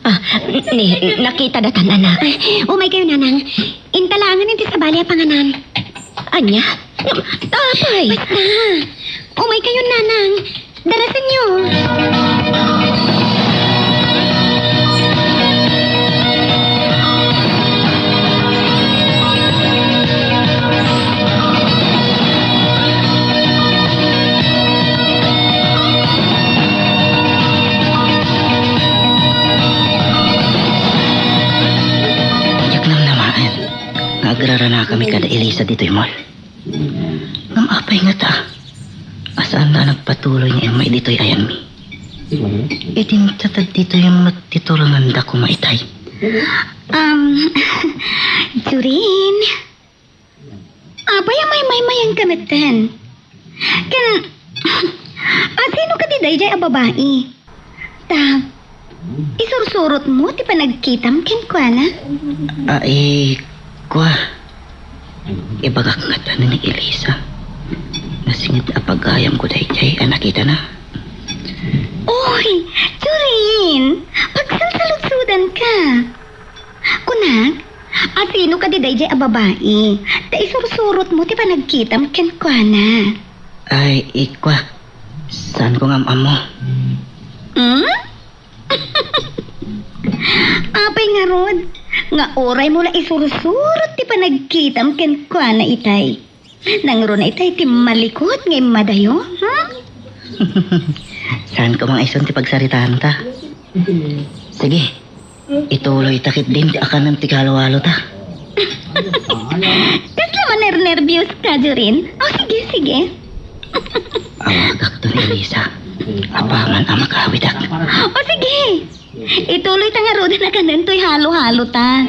Ah, ni, nakita datan, anak. Ay, umay kayo, Nanang. Inta laengen iti sabali a panganan. Ania? Apay? Basta. Umay kayo, Nanang. Darasenyo. Diak namnamaen nga agraranakami kada Elisa ditoy mall. Ngem apay ngata a saanna a nagpatuloy ni Emma ditoy ayanmi? Iti intatad ditoy met ti turonganda koma itay. Um, Jorin, apay a maymaymayanka metten? Ken, asino kadi daydiay a babai? Ta, isursurotmo ti panagkitam kenkuana? Ay, kua. Ibagak ngata ni Elisa. Nasingit a pagayamko daydiay a nakitana. Oy, Jorin! Pagsalsaludsodanka! Kunak, asino kadi daydiay a babai? Ta isursurotmo ti panagkitam kenkuana. Ay, ikua. Saanko nga am-ammo. Hmm? Apay ngarud, nga uraymo la isursurot ti panagkitam kenkuana itay. Nangruna itay ti malikut nga immadayo, ha? Saanko nga isun ti pagsaritaanta. Sige, ituloyta ketdin ti akanem ti halo-halota. Kasla manernerbios ka, Jorin? O, sige, sige. Awagakto ni Elisa. Apaman a makawidak. O, sige. Ituloyta ngaruden a kanen toy halo-halota.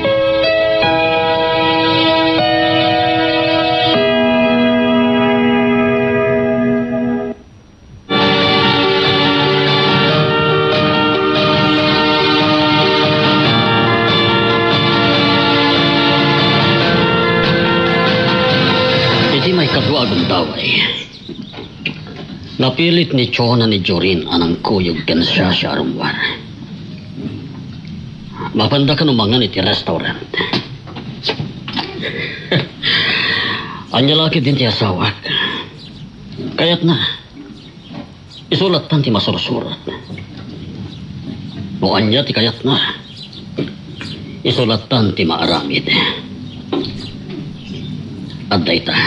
Iti maikadua a gundaway, napilit ni Chona ni Jorin a nangkuyog ken Shasha a rummuar. Mapanda kano mangan iti restaurant. Ania la ketdin ti asawak? Kayatna. Isu lattan ti masursurat. No ania ti kayatna, isu lattan ti maaramid. Adda ita.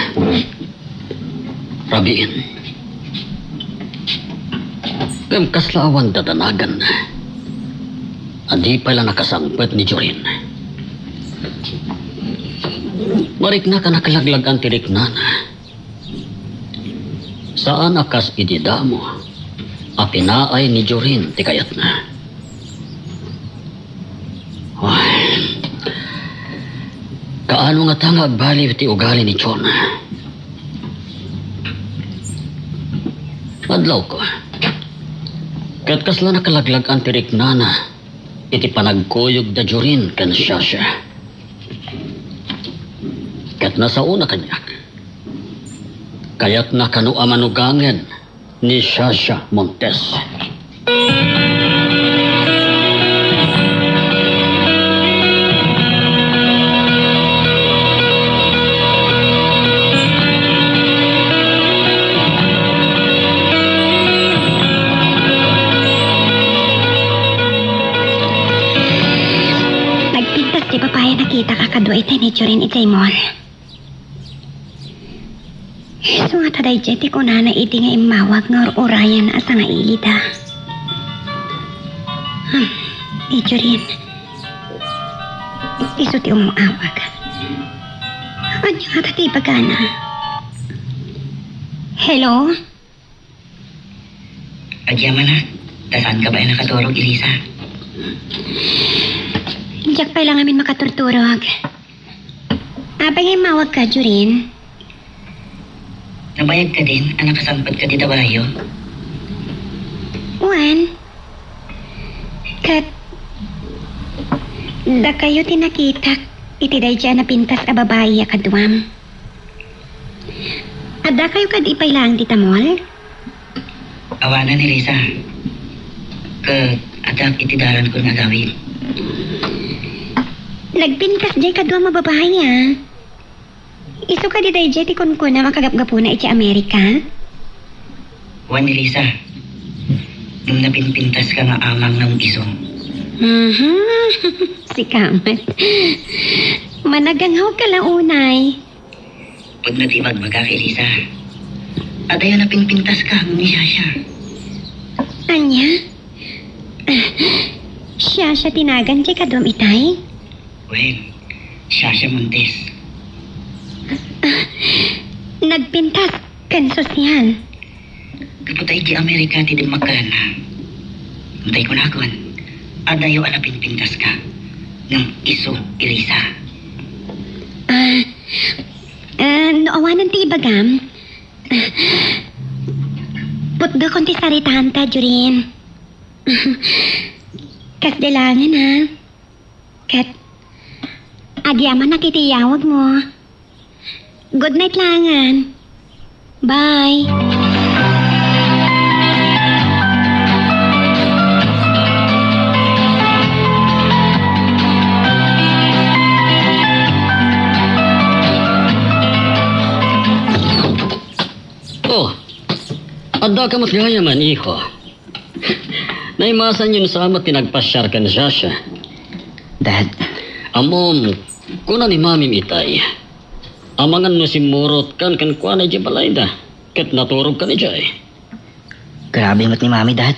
Rabiin. Ngem kasla awan dadanagan a di pay la nakasangpet ni Jorin. Mariknak a nakalaglag-an ti riknana. Saan a kas idi damo a pinaay ni Jorin ti kayatna. Ay, kaano ngata nga agbaliw ti ugali ni Chona? Adlawko. Ket kasla nakalaglag-an ti riknana iti panagkuyog da Jorin ken Shasha. Ket nasaona kaniak. Kayatna kano a manugangen ni Shasha Montes. Nagpintas ti babai a nakitak a kadua itay ni Jorin idiay mall. Isu ngata daydiay ti kunana idi nga immawag nga ur-urayan a sangailida. Hmm, Jorin, isu ti umawag. Ania ngata ti ibagana? Hello? Agyamanak, ta saanka pay a nakaturog, Elisa? Diak pay la ngamin makaturturog. Apay nga immawagka, Jorin? Nabayag kadin a nakasangpet ka ti dawayo? Wen. Ket dakayo ti nakitak iti daydiay a napintas a babai a kaduam. Addakayo kadi pay laeng dita mall? Awanen, Elisa. Ket addak iti darankon nga agawid. Nagpintas diay kaduam a babai, a. Isu kadi daydiay ti kunkunam a kagapgapuna iti Amerika? Wen, Elisa. Ngem napinpintaska nga amang ngem isu. Mhm. Sika met. Managanghawka la unay. Pudno ti ibagbagak, Elisa. Adayo napinpintaska ngem ni Shasha. Ania? Ah, Shasha ti nagan diay kaduam itay? Wen, Shasha Montes. Ah, nagpintas ken sosyal. Gapu ta iti Amerika ti dimmakkalanna. Tay kunakon, adayo a napinpintaska, ngem isu, Elisa. Ah, ah, no awanen ti ibagam, putdokon ti saritanta, Jorin. Kasdi laengen, ha? Ket agyamanak iti iyawagmo. Good night laengen. Bye. Oh, addaka met gayam, iho. Naimasanyon sa met ti nagpasiar ken Shasha. Dad. Ammom, kuna ni Mamim itay, amangan no simmurotkan kenkuana idiay balayda, ket naturogkan idiay. Grabe met ni Mami, Dad.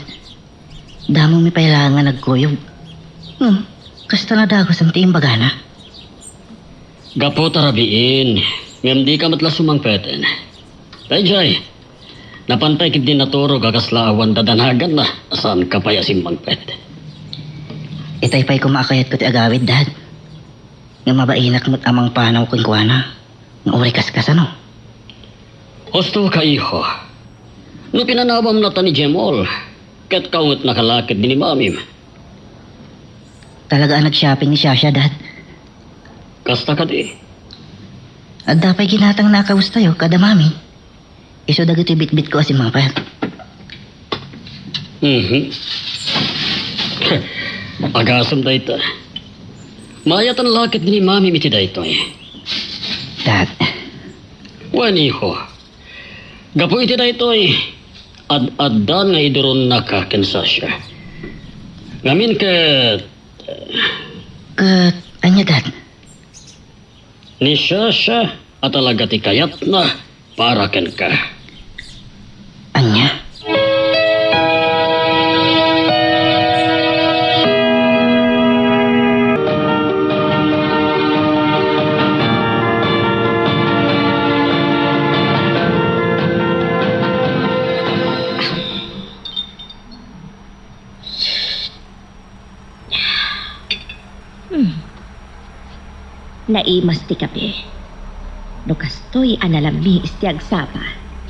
Damomi pay laeng nga nagkuyog. Hmm, kasta nadagusen ti imbagana. Gapu ta rabiin, ngem dika met la sumangpeten. Daydiay, napan pay ketdi naturog a kasla awan dadanaganna, saanka pay a simmangpet. Itay pay koma a kayatko ti agawid, Dad. Nga mabainak met a mangpanaw kenkuana, nga uray kaskasano. Husto ka, iho. No pinanawam natan idiay mall, ket kaungetnaka la ketdi ni Mamim. Talaga a nag-shopping ni Shasha, Dad. Kasta kadi. Adda pay ginatangna a kawestayo kada Mami. Isu dagitoy bitbitko a simmangpet. Mhm. Agasem dayta. Maayatan la ketdi ni Mamim iti daytoy. Dad. Wen, iho. Gapu iti daytoy, ad-addan nga iduronnaka ken Shasha. Ngamin ket Ket ania, Dad? Ni Shasha a talaga ti kayatna para kenka. Ania? Ta imas ti kape. No kastoy a nalamiis ti agsapa.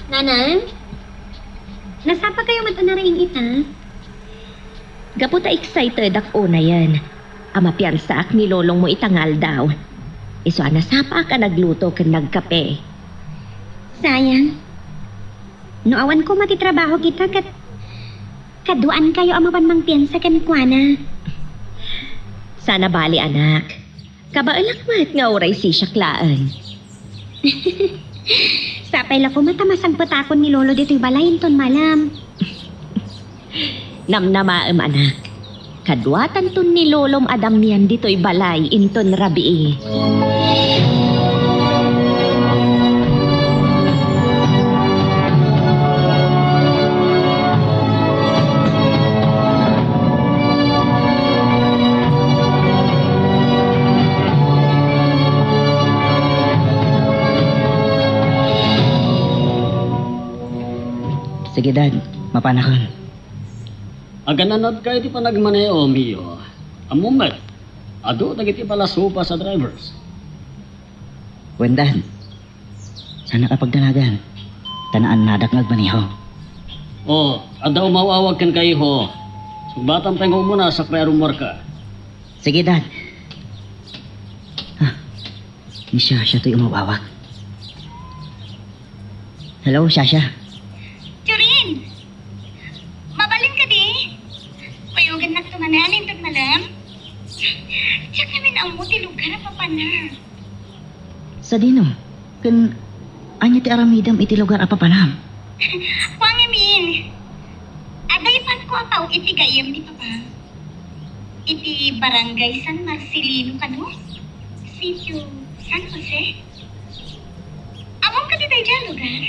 Nanang? Nasapa kayo met a naraing ita? Gapu ta excited ak unayen a mapiansaak ni lolong mo ita nga aldaw. Isu a nasapaak a nagluto ken nagkape. Sayang. No awan koma ti trabaho kita ket kaduaan kayo a mapan mangpiansa kenkuana. Sana bali, anak. Kabaelak met nga uray sisiak laeng. Sapay la koma ta masangpetakon ni Lolo ditoy balay inton malem. Namnamaem, anak. Kaduatanton ni Lolom a damian ditoy balay inton rabii. Sige, Dad. Mapanakon. Agananadka iti panagmaneho, Mio. Ammom met, adu dagiti balasupas a drivers. Wen, Dad. Saanak a pagdanagan. Ta naannadak nga agmaneho. O, adda umaw-awag kenka, iho. Sungbatam pay nga umuna sakbay a rummuarka. Sige, Dad. Ah, ni Shasha toy umaw-awag. Hello, Shasha. Jorin! Mabalin kadi? Kuyogannakto manen inton malem? Diak ngamin ammo ti lugar a papanam. Sadino? Ken ania ti aramidem iti lugar a papanam? Kua ngamin, adda ipatko a tao iti gayyem ni Papa. Iti Barangay San Marcelino kano? Sitio San Jose? Ammom kadi daydiay a lugar?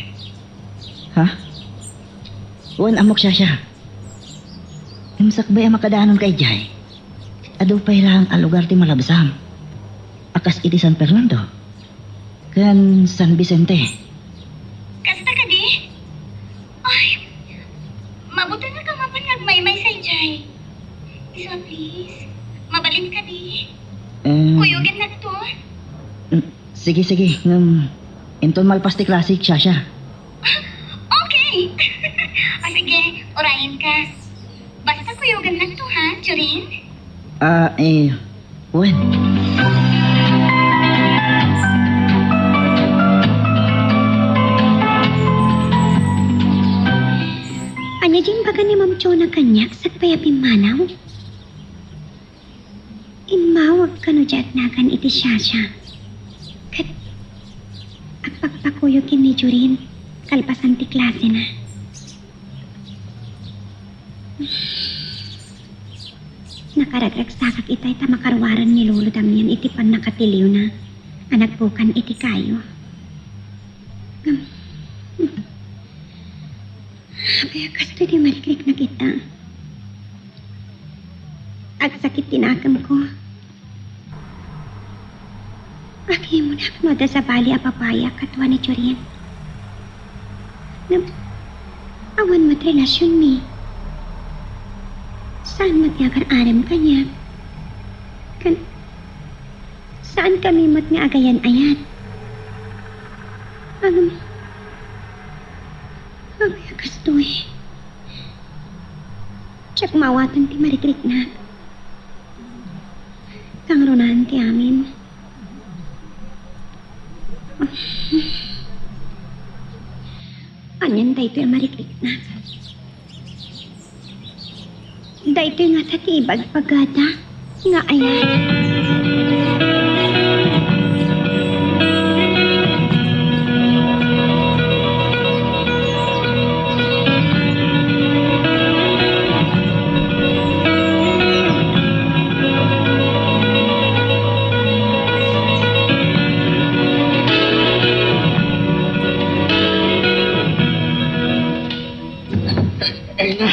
Ha? Wen, ammok, Shasha. Ngem sakbay a makadanon ka idiay, adu pay laeng a lugar ti malabsam a kas iti San Fernando ken San Vicente. Kasta kadi? Ay, mabuton nga kamapan nga agmaymaysa idiay. Isu a, please, mabalin kadi? Eh, Kuyogannakto? Mm, sige, sige. Ngem, inton malpas ti klase, Shasha. Okay! O sige, urayenka. Basta kuyogannakto, ha, Jorin? Ah, eh, wen. Ania diay imbaga ni Ma'am Chona kaniak sakbay a pimmanaw? Immawag kano diay agnagan iti Shasha. Ket agpakpakuyog ken ni Jorin kalpasan ti klasena. Nakaragragsakak itay ta makaruaren ni Lolo Damian iti pannakatiliwna a nagbukan iti kayo. Ngem, apay a kastoy ti marikriknak ita? Agsakit ti nakemko. Agimunak no adda sabali a babai a kaduak ni Jorin. Ngem, awan met relasionmi. Saan met nga agar-arem kaniak. Ken, saankami met nga agayan-ayat. Ngem, apay a kastoy? Diak maawatan ti marikriknak. Kangrunaan ti amin. Anian daytoy a marikriknak? Daytoy ngata ti ibagbagada nga ayat. Ay na,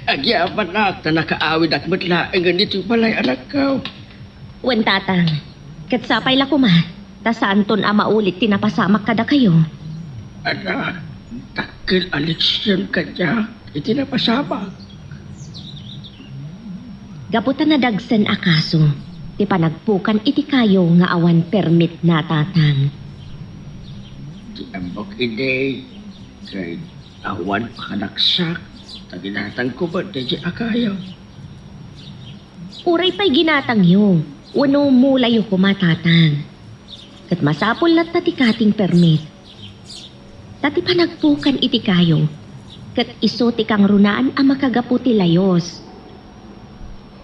agyamanak ta nakaawidak met laengen ditoy balay, anakko. Wen, Tatang, ket sapay la koma ta saanton a maulit ti napasamak kadakayo. Adda, dakkel a leksion kaniak iti napasamak. Gapu ta nadagsen a kaso, ti panagpukan iti kayo nga awan permitna, Tatang. Ti ammok idi, ket awan pakanaksak, ta ginatangko met daydiay a kayo. Uray pay ginatangyo, wenno mulayo koma, Tatang. Ket masapul latta ti cutting permit. Ta ti panagpukan iti kayo, ket isu ti kangrunaan a makagapu ti layus.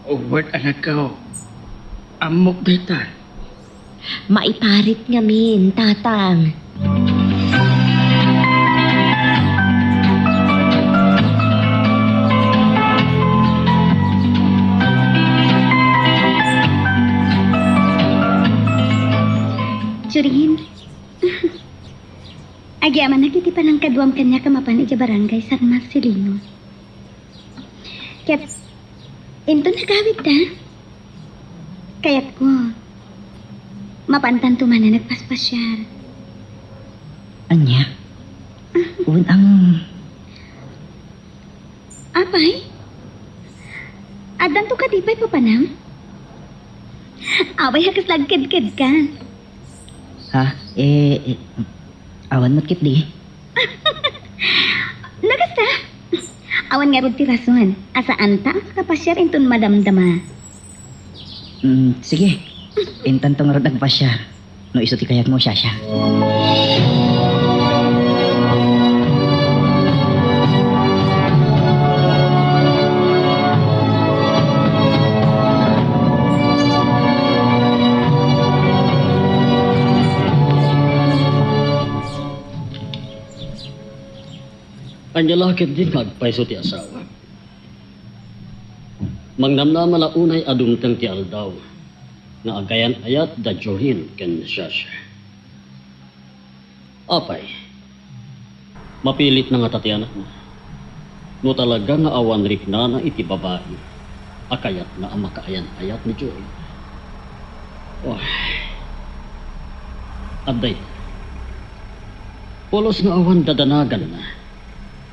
Wen, anakko, ammok dayta. Maiparit ngamin, Tatang. Jorin, agyamanak iti panangkaduam kaniak a mapan idiay Barangay San Marcelino. Ket inton agawidta, kayatko, mapantanto man a nagpaspasiar. Ania? Wen, ang... Apay? Addanto kadi pay papanam? Apay a kasla agkedkedka? Ha? Eh, eh, awan met ketdi. No kasta, awan ngarud ti rason a saanta a makapasiar inton madamdama. Mm, sige. Intanto ngarud agpasiar. No isu ti kayatmo, Shasha. Ania la ketdin nga agpayso ti asawa? Mangnamnama la unay a dumteng ti aldaw nga agayan-ayat da Jorin ken Shasha. Apay, mapilitna ngata ti anakna? No talaga nga awan riknana iti babai a kayatna a makaayan-ayat ni Jorin. Oh. Adda ita. Pulos nga awan dadanaganna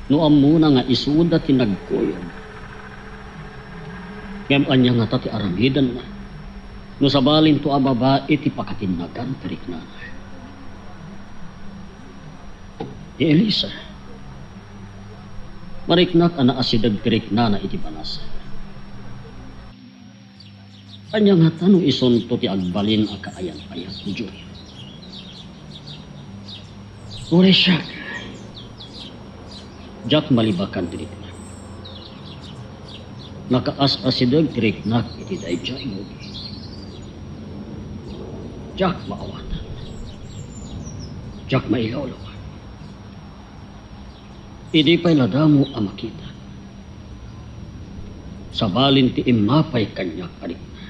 no ammona nga isuda ti nagkuyog. Ngem ania ngata ti aramidenna no sabalinto a babai ti pakatinnagan ti riknana? Ni Elisa, mariknak a naasideg ti riknana iti banasa. Ania ngata no isunto ti agbalin a kaayan-ayat ni Jorin? Uray siak, diak malibakan ti riknak. Nakaas-asideg ti riknak iti daydiay nga agi. Diak maawatan. Diak mailolo. Idi pay la damo a makitak, sabalin ti immapay kaniak a rikna.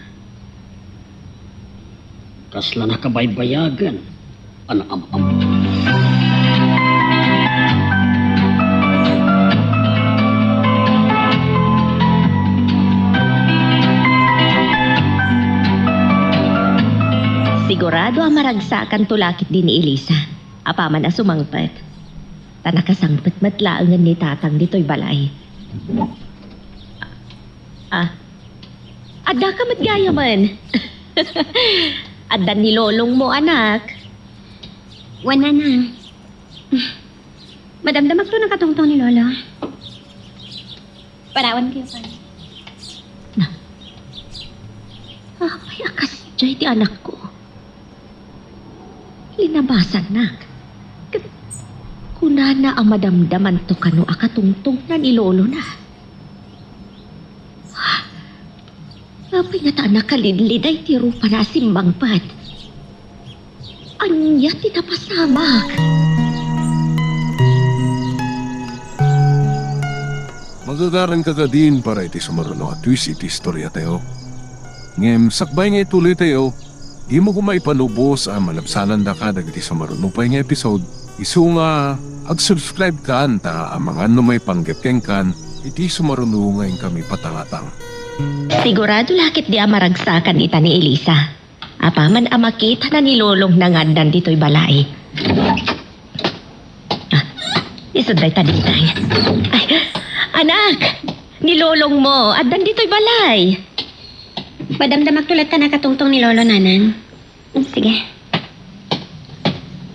Kasla nakabaybayagan a naam-ammo. Sigurado a maragsakanto la ketdi ni Elisa, apaman a sumangpet. Ta nakasangpet met laengen ni Tatang ditoy balay. Ah, addaka met gayamen. Adda ni lolongmo, anak. Wen, nanang. Madamdamakto nakatungtong ni lolo. Parawankayo pay. Na, apay a kasdiay ti anakko? Linabasannak. Ket kunana a madamdamanto kano a katungtongna ni lolona. Apay ngata a nakalidliday ti rupana a simmangpet? Ania ti napasamak? Magagaranka kadin para iti sumaruno a twist iti istoriatayo. Ngem sakbay nga ituloytayo, dimo koma ipalubos a malabsanandaka dagiti sumaruno pay nga episode, isu nga ag-subscribe kan ta amangan no maipanggep kenkan iti sumaruno nga inkami patangatang. Sigurado la ketdi a maragsakan ita ni Elisa. Apaman a makitana ni lolongna nga addan ditoy balay. Ah, isut dayta ditoy. Ay, anak! Ni lolongmo, addan ditoy balay. Madamdamakto latta nakatungtong ni Lolo, Nanang. Sige.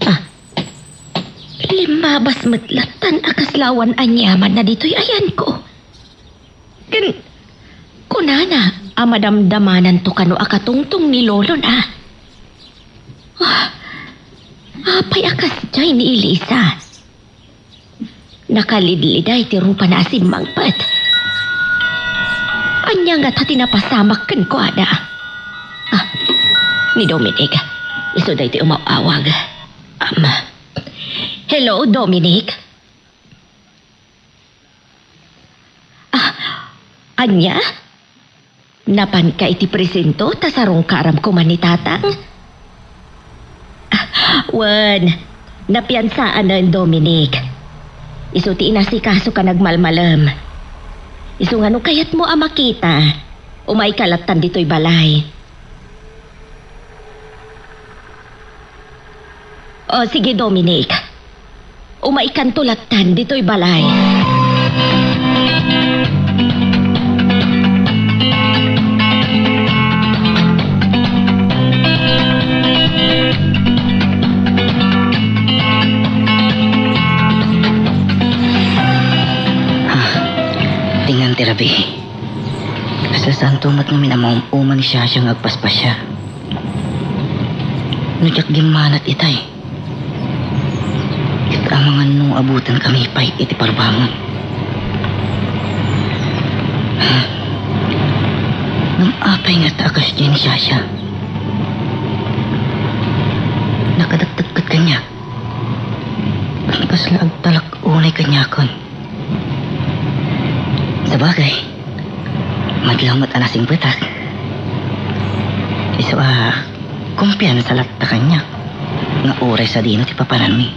Ah, limmabas met lattan a kasla awan aniamanna ditoy ayanko. Ken kunana a madamdamananto kano a katungtong ni Lolona. Ah, apay a kasdiay ni Elisa? Nakalidliday ti rupana a simmangpet. Ania ngata ti napasamak kenkuana? Ah, ni Dominic. Isu daytoy umaw-awag. Ama. Hello, Dominic? Ah, ania? Napanka iti presinto ta sarungkaram koma ni Tatang? Ah, wen, napiansaanen, Dominic. Isu ti inasikasoka nagmalmalem. Isu nga no kayatmo a makita, umayka lattan ditoy balay. O, sige, Dominic. Umaykanto lattan ditoy balay. Ah, tingan ti rabii. Kasla saanto met ngamin a maum-uma ni Shasha nga agpaspasia. No diak gimmanat itay, ket amangan no abutenkami pay iti parbangon. Ngem apay ngata a kasdiay ni Shasha? Nakadakdakket kaniak. Kasla agtalek unay kaniakon. Sabagay, madlaw met a nasingpetak. Isu a kumpiansa latta kaniak nga uray sadino ti papananmi.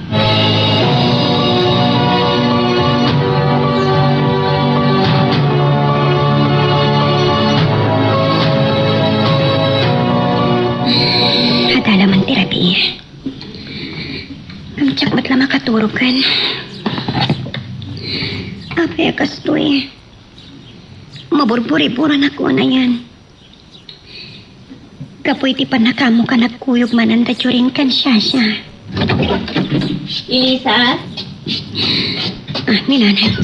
Adda la man ti rabii. Ngem diak met la makaturog ken. Apay a kastoy? Maburburiburanak unayen. Gapu iti pannakaammoka nagkuyog manen da Jorin ken Shasha. Elisa? Ah, ni Nanang.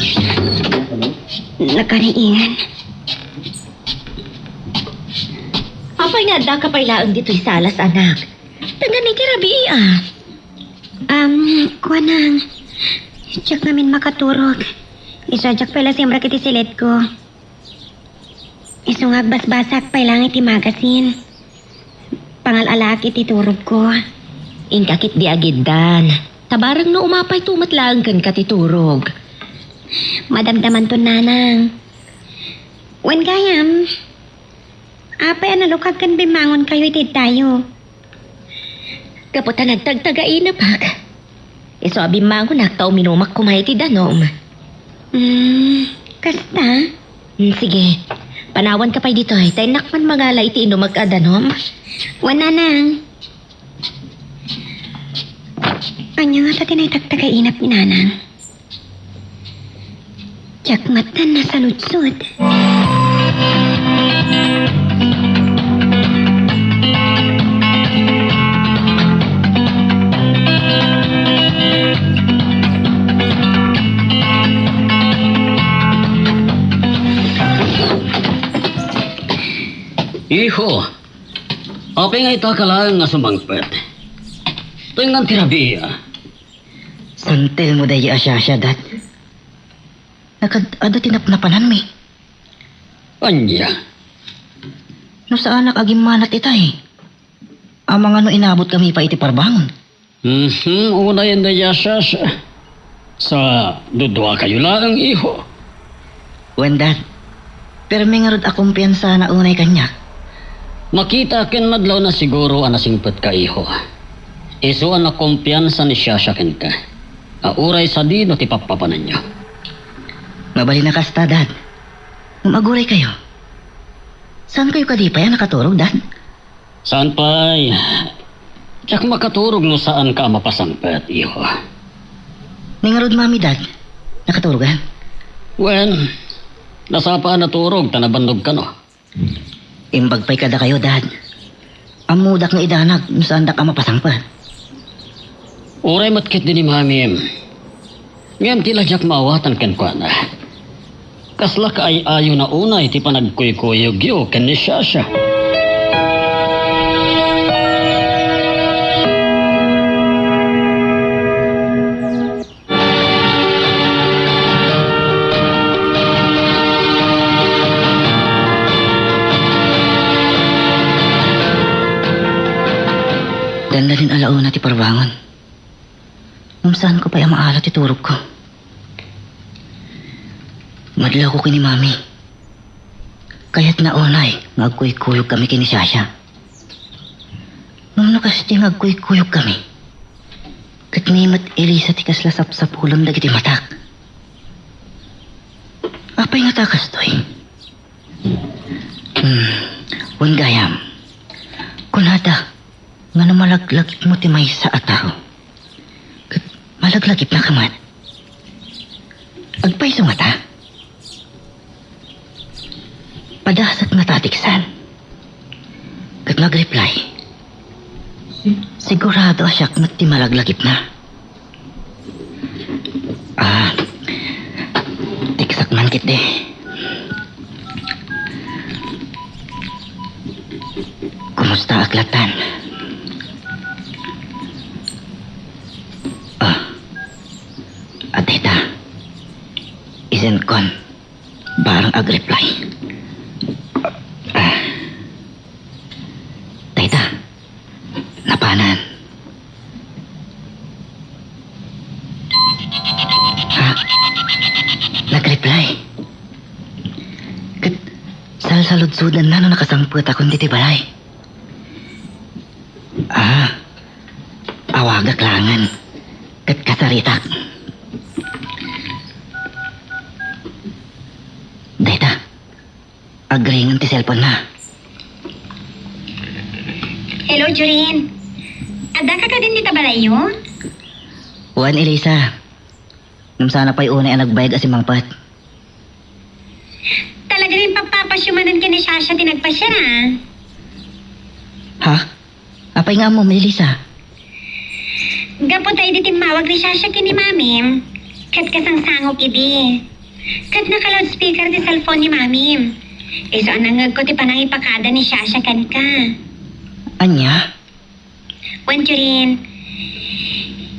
Nagkariingan. Apay nga addaka pay laeng ditoy salas, anak? Tangani ti rabii, ah. Um, kuanang, diak ngamin makaturog. Isu a diak pay la simrek iti siledko. Isu nga agbasbasaak pay laeng iti magasin. Pangal-alaak iti turogko. Inka ketdi agiddan. Ta bareng no umapayto met laeng kenka ti turog. Madamdamanton, Nanang. Wen gayam, apay a nalukag ken bimmangonkayo iti iddayo? Gapu ta nagtagtagainapak. Isu a bimmangonak ta uminumak koma iti danum. Hmm, kasta? Hmm, sige. Panawanka pay ditoy, ta innak man mangala iti inumek a danum. Wen, Nanang. Ania ngata ti naitagtagainap ni Nanang? Diak met nasaludsod. Iho, apay nga itaka laeng nga sumangpet? Tengngan ti rabii, a. Santelmo daydi a Shasha, Dad. Nakad-adu ti napnapananmi. Ania? No saanak a gimmanat itay, amangan no inabutkami pay iti parbangon. Mhm, unayen daydi a Shasha. Sa duduakayo laeng, iho. Wen, Dad. Permi ngarud a kumpiansana unay kaniak. Makita ken madlawna siguro a nasingpetka, iho. Isu a nakumpiansa ni Shasha kenka. A uray sadino ti pappapananyo. Mabalin a kasta, Dad. Ngem aguraykayo. Saankayo kadi pay a nakaturog, Dad? Saan pay? Diak makaturog no saanka a mapasangpet, iho. Ni ngarud, Mami, Dad, nakaturogan? Wen, nasapa a naturog ta nabannog kano. Imbag pay kadakayo, Dad. Ammodak nga idanag no saandak a mapasangpet. Uray met ketdi ni Mamim. Ngem ti la diak maawatan kenkuana. Kasla kaay-ayona unay ti panagkuykuyogyo ken ni Shasha. Dandani a la una ti parbangon. Ngem saanko pay a maala ti turogko. Madlawko ken ni Mami. Kayatna unay nga agkuykuyogkami ken ni Shasha. Ngem no kasta nga agkuykuyogkami, ket ni met Elisa ti kasla sapsapulen dagiti matak. Apay ngata a kastoy? Hmm, wen gayam, kunada nga no malaglagipmo ti maysa a tao, ket malaglagipnaka met. Agpayso ngata? Padasek ngata a teksan. Ket no agreply, sigurado a siak met ti malaglagipna. Ah, teksak man ketdi. Kumustaak lattan? Ah, adda ita. Isenkon. Barang agreply. Ah. Dayta. Napanan. Ha? Nagreply. Ket salsaludsodanna no nakasangpetakon ditoy balay. Ah, awagak laengen ket kasaritak. Dayta, agringen ti cellphone-na. Hello, Jorin. Addaka kadin dita balayyo? Wen, Elisa. Ngem saan pay unay a nagbayag a simmangpet. Talaga nga impapapasyo manen ken ni Shasha ti nagpasiar, a. Ha? Apay nga ammom, Elisa? Gapu ta idi timmawag ni Shasha ken ni Mamim, ket kasangsangok idi. Ket naka-loudspeaker ti cellphone ni Mamim. Isu a nangngegko ti panangipakada ni Shasha kenka. Ania? Wen, Jorin,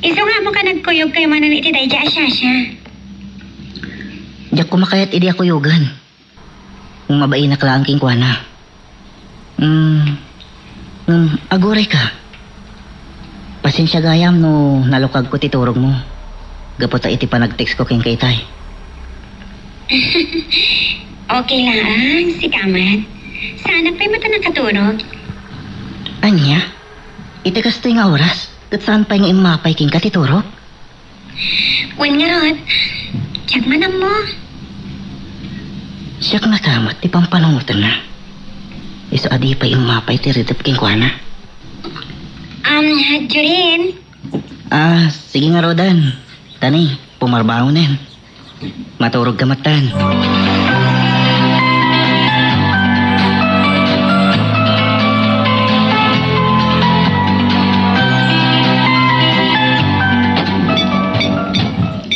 isu nga ammoka nagkuyogkayo manen iti daydiay a Shasha. Diak koma kayat idi a kuyogen. Ngem mabainak laeng kenkuana. Hmm, ngem agurayka. Pasensia gayam no nalukagko ti turogmo. Gapu ta iti panag-textko kenka itay. Okay laeng, sika met. Saanak pay met a nakaturog. Ania? Iti kastoy nga oras, ket saan pay nga immapay kenka ti turog? Wen ngarud, diak man ammo. Siak ngata met ti pampanunotenna. Isu a di pay immapay ti ridep kenkuana. Um, Jorin? Ah, sige ngaruden. Tani, pumarbangonen. Maturogka metten.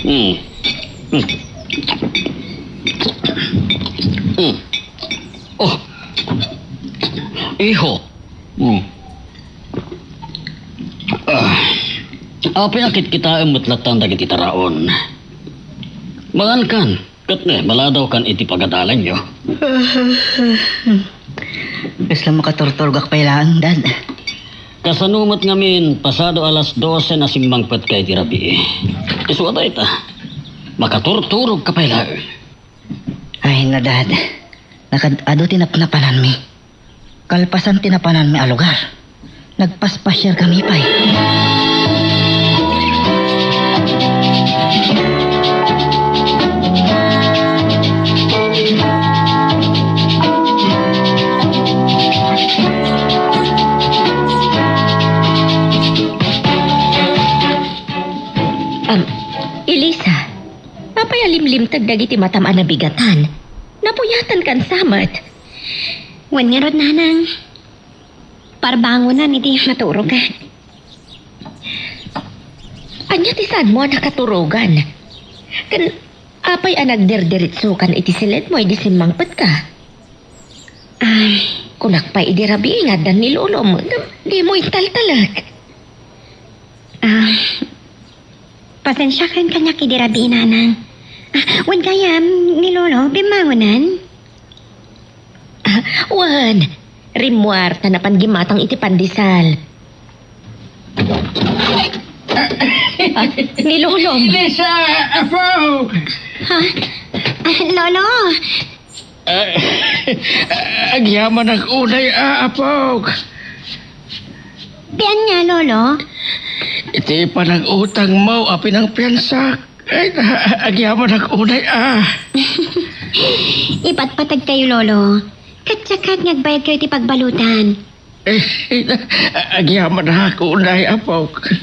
Mm. Mm. Mm. Oh. Iho. Mm. Ah. Apay a kitkitaem met lattan dagiti taraon. Mangankan, ket ne, maladawkan iti pagadalanyo. Kasla makaturturgak pay laeng, Dad. Kasano met ngamin, pasado alas dose na simmangpetka iti rabii. Isu a dayta, makaturturogka pay laeng. Ay, na, Dad. Nakaad-adu ti napnapananmi. Kalpasan ti napananmi a lugar, nagpaspasiarkami pay. Am, Elisa, apay a limlimteg dagiti matam a nabigatan? Napuyatankan sa met. Wen ngarud, nanang. Parbangonan iti maturogan. Ania ti saanmo a nakaturogan? Ken apay a nagdirdiritsokan iti siledmo idi simmangpetka? Ay, kunak pay idi rabii nga addan ni lolom, ngem dimo intaltalek. Ah, pasensiakan kaniak idi rabii, nanang. Ah, wen gayam, ni lolo, bimmangonan? Ah, wen, rimmuar ta napan gimmatang iti pandesal. Ah, ni lolom. Lisa, apo! Ha? Ah, lolo! Ah, agyamanak unay, ah, apok. Ti ania, lolo? Iti panag-utangmo a pinangpiansak. Ay, na, agyamanak unay, ah. Ipatpatagkayo, lolo. Ket diak ket nga agbayadkayo ti pagbaludan. Eh, agyamanak unay, apok.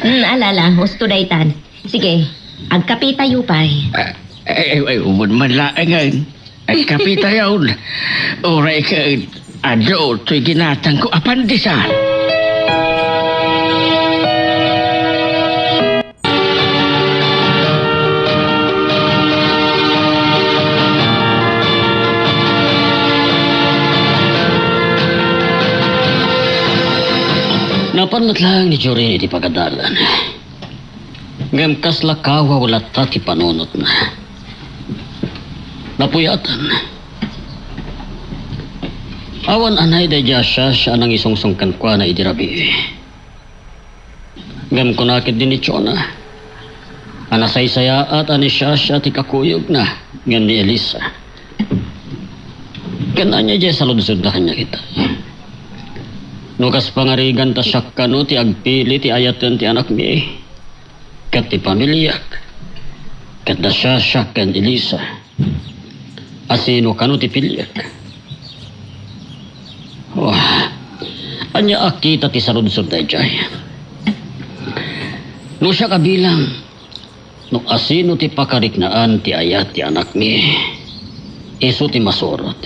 Mm, ala, ala, husto daytan. Sige, agkapitayo pay. Ah, ay, ay, ay, wen man laengen. Agkapitayon. Uray ket adu toy ginatangko a pandesal. Napan met laeng ni Jorin iti pagadalan. Ngem kasla kawaw latta ti panunotna. Napuyatan. Awan anay daydiay a siasya a nangisungsong kenkuana idi rabii. Ngem kuna ketdi ni Jonah a nasaysayaat a ni siasya ti kakuyogna ngem ni Elisa. Ken ania diay saludsodna kaniak ita? No kas pangarigan ta siak kano ti agpili ti ayaten ti anakmi ket ti pamiliak, ket da siasya ken Elisa. Asino kano ti piliek? Wah, ania a kita ti saludsod daydiay? No siak a bilang, no asino ti pakariknaan ti ayat ti anakmi, isu ti masurot.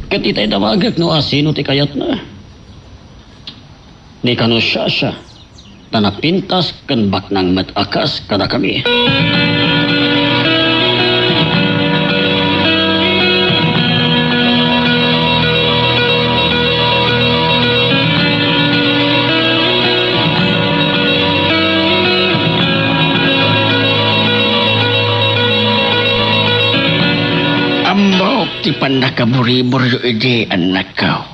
Ket itay damagek no asino ti kayatna. Ni kano siasya, ta napintas ken baknang met a kas kadakami. Ammok ti pannakaburiburyo idi, annakko.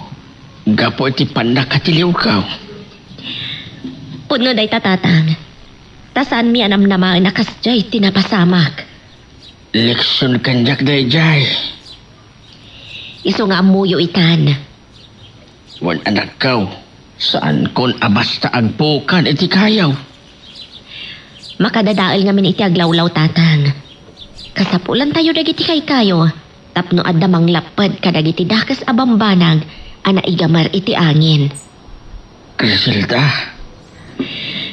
Gapu iti pannakatiliwko. Pudno dayta, Tatang. Ta saanmi a namnamaen a kasdiay ti napasamak. Leksion kaniak daydiay. Isu nga ammoyo itan. Wen, annakko, saankon a basta agpukan iti kayo. Makadadael ngamin iti aglawlaw, Tatang. Kasapulantayo dagiti kaykayo tapno adda manglapped kadagiti dakes a bambanag a naigamer iti angin. Criselda.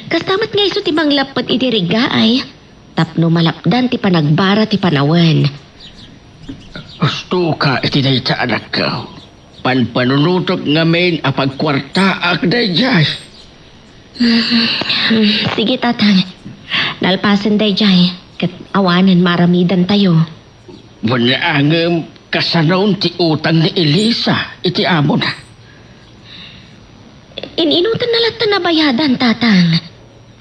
Kasta met nga isu ti manglapped iti riggaay tapno malapdan ti panagbara ti panawen. Hustoka iti dayta, annakko. Panpanunotek ngamin a pagkuartaak daydiay. Sige, Tatang. Nalpasen daydiay, ket awanen maaramidantayo. Wen, ngem kasanon ti utang ni Elisa iti amona? In-inutanna latta nabayadan, Tatang.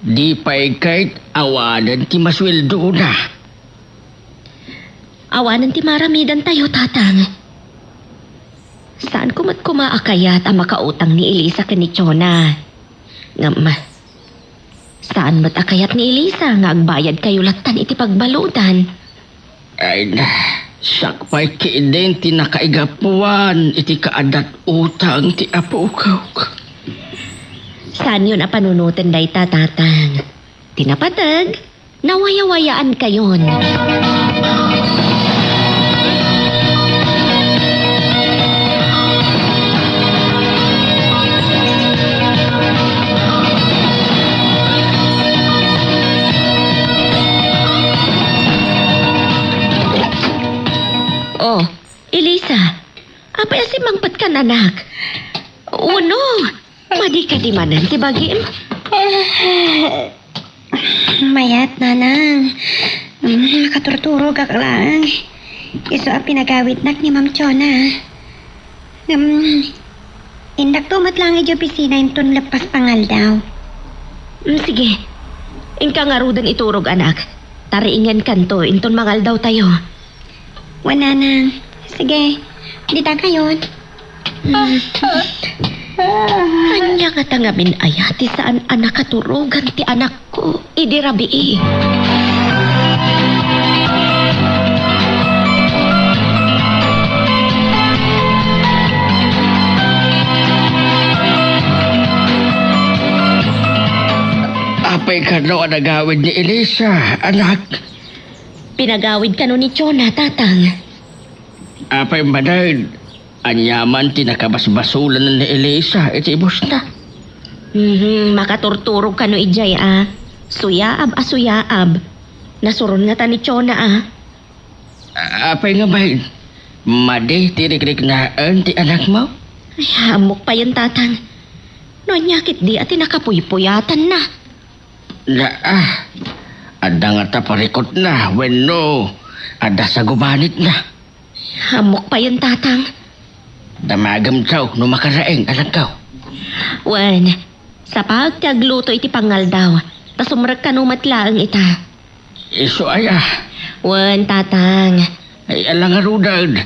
Di pay ket awanen ti masueldona. Awanen ti maaramidantayo, Tatang. Saanko met koma a kayat a makautang ni Elisa ken ni Jonah. Ngem, saan met a kayat ni Elisa nga agbayadkayo lattan iti pagbaludan. Ay na, siak pay ketdin ti nakaigapuan iti kaadat utang ti apokok. Saanyon a panunoten dayta, Tatang. Ti napateg, nawayawayaankayon. Oh, Elisa, Apay a simmangpetkan, anak? Wenno, madi kadi manen ti bagim? Mayat, nanang. Mm, makaturturogak laeng. Isu a pinagawidnak ni Ma'am Chona. Ngem, indakto met laeng idiay opisina inton leppas pangaldaw. Mm, sige. Inka ngaruden iturog, anak. Tariingenkanto inton mangaldawtayo. Wen, nanang. Sige, dita kayon. Hmm. Ania ngata ngamin aya ti saan a nakaturogan ti anakko idi rabii? Apay kano a nagawid ni Elisa, anak? Pinagawid kano ni Chona, tatang. Apay manen, ania man ti nakabasbasolan ni Elisa iti ibusna? Mhm, makaturturog kano idiay a suyaab a suyaab. Nasuron ngata ni Chona a. A-, apay ngamin, madi ti rikriknaen ti anakmo? Ay, ammok payen, tatang. No ania ketdi a ti nakapuypuyatanna? Naa, adda ngata parikutna wenno adda sagubanitna? Ammok payen, tatang. Damagemto no makaraeng, anakko. Wen, sapaek ti agluto iti pangaldaw, ta sumrek kano met laeng ita. Isu aya? Wen, tatang. Ay, ala ngaruden,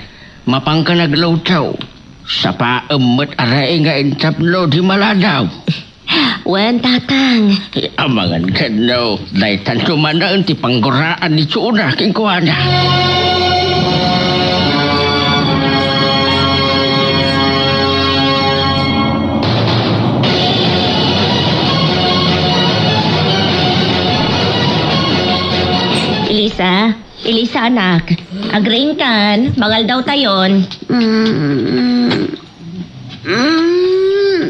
mapanka nagluto. Sapaem met a raeng nga intapno di maladaw. Wen, tatang. Amangan kano, daytanto manen ti pangguraan ni Chona kenkuana. Elisa, Elisa, anak. Agriingkan, mangaldawtayon. Mm, mm, mm.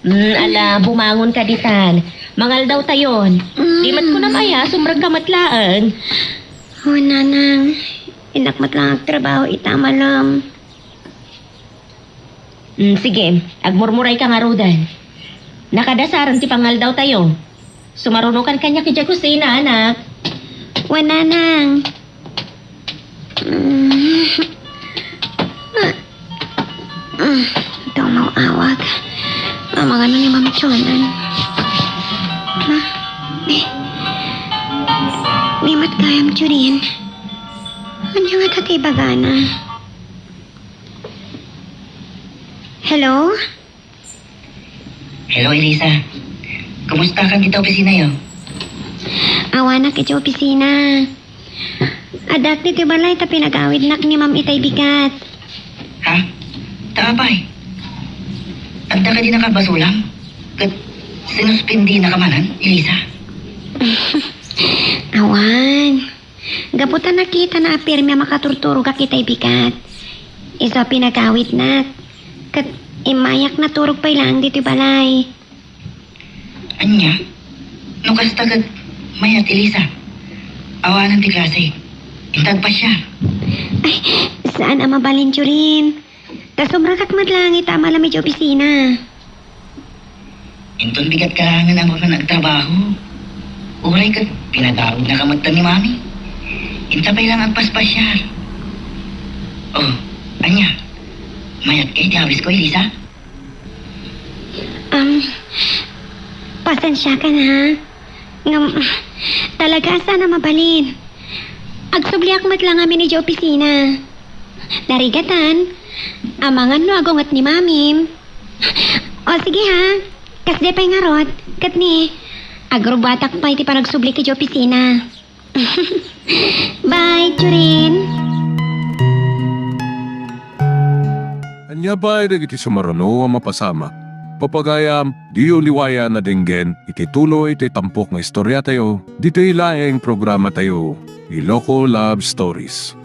Mm, ala, bumangon ka ditan. Mangaldawtayon. Mm. Di met kunam aya, sumrek ka met laeng. Oh, nanang, innak met laeng agtrabaho ita malem. Mm, sige, agmurmuray ka ngaruden. Nakadasaren ti pangaldawtayo. Sumarunokan kaniak idiay kusina, anak. Wen, nanang. Mm. Ah. Ah. Ito ang mauawag. Amangan ni Ma'am Chonan. Ma, ni, ni Mat Kayam Churin. Ania ngata ti ibagana? Hello? Hello, Elisa. Kumusta ka dita opisinayo? Awanak iti opisina. Addaak ditoy balay ta pinagawidnak ni Ma'am itay bigat. Ha? Ta apay? Adda kadi nakabasolam? Ket sinuspendinaka manen, Elisa? Awan. Gapu ta nakitana a pirmi a makaturturogak itay bigat. Isu a pinagawidnak. Ket immayak naturog pay laeng ditoy balay. Ania? No kasta ket mayat, Elisa. Awanen ti klase. Inta agpasiar. Ay, saan a mabalin, Churin. Ta sumrekak met laeng ita a malem idiay opisina. Inton bigat ka laengen a mapan agtrabaho. Uray ket pinadawidnaka met ni Mami. Inta pay laeng agpaspasiar. Oh, ania? Mayat ka iti awisko, Elisa? Um, pasensiakan, ha? Ngem, talaga a saan a mabalin. Agsubliak met la ngamin idiay opisina. Narigatan, amangan no agunget ni Mamim. O, sige, ha. Kasdi pay ngarud, ket ni, agrubbuatak pay ti panagsublik idiay opisina. Bye, Churin. Ania pay dagiti sumaruno a mapasamak? Pagayam, diyo liwayan a denggen iti tuloy ti tampok nga istoriatayo, ditoy laeng programatayo, Iloko Love Stories.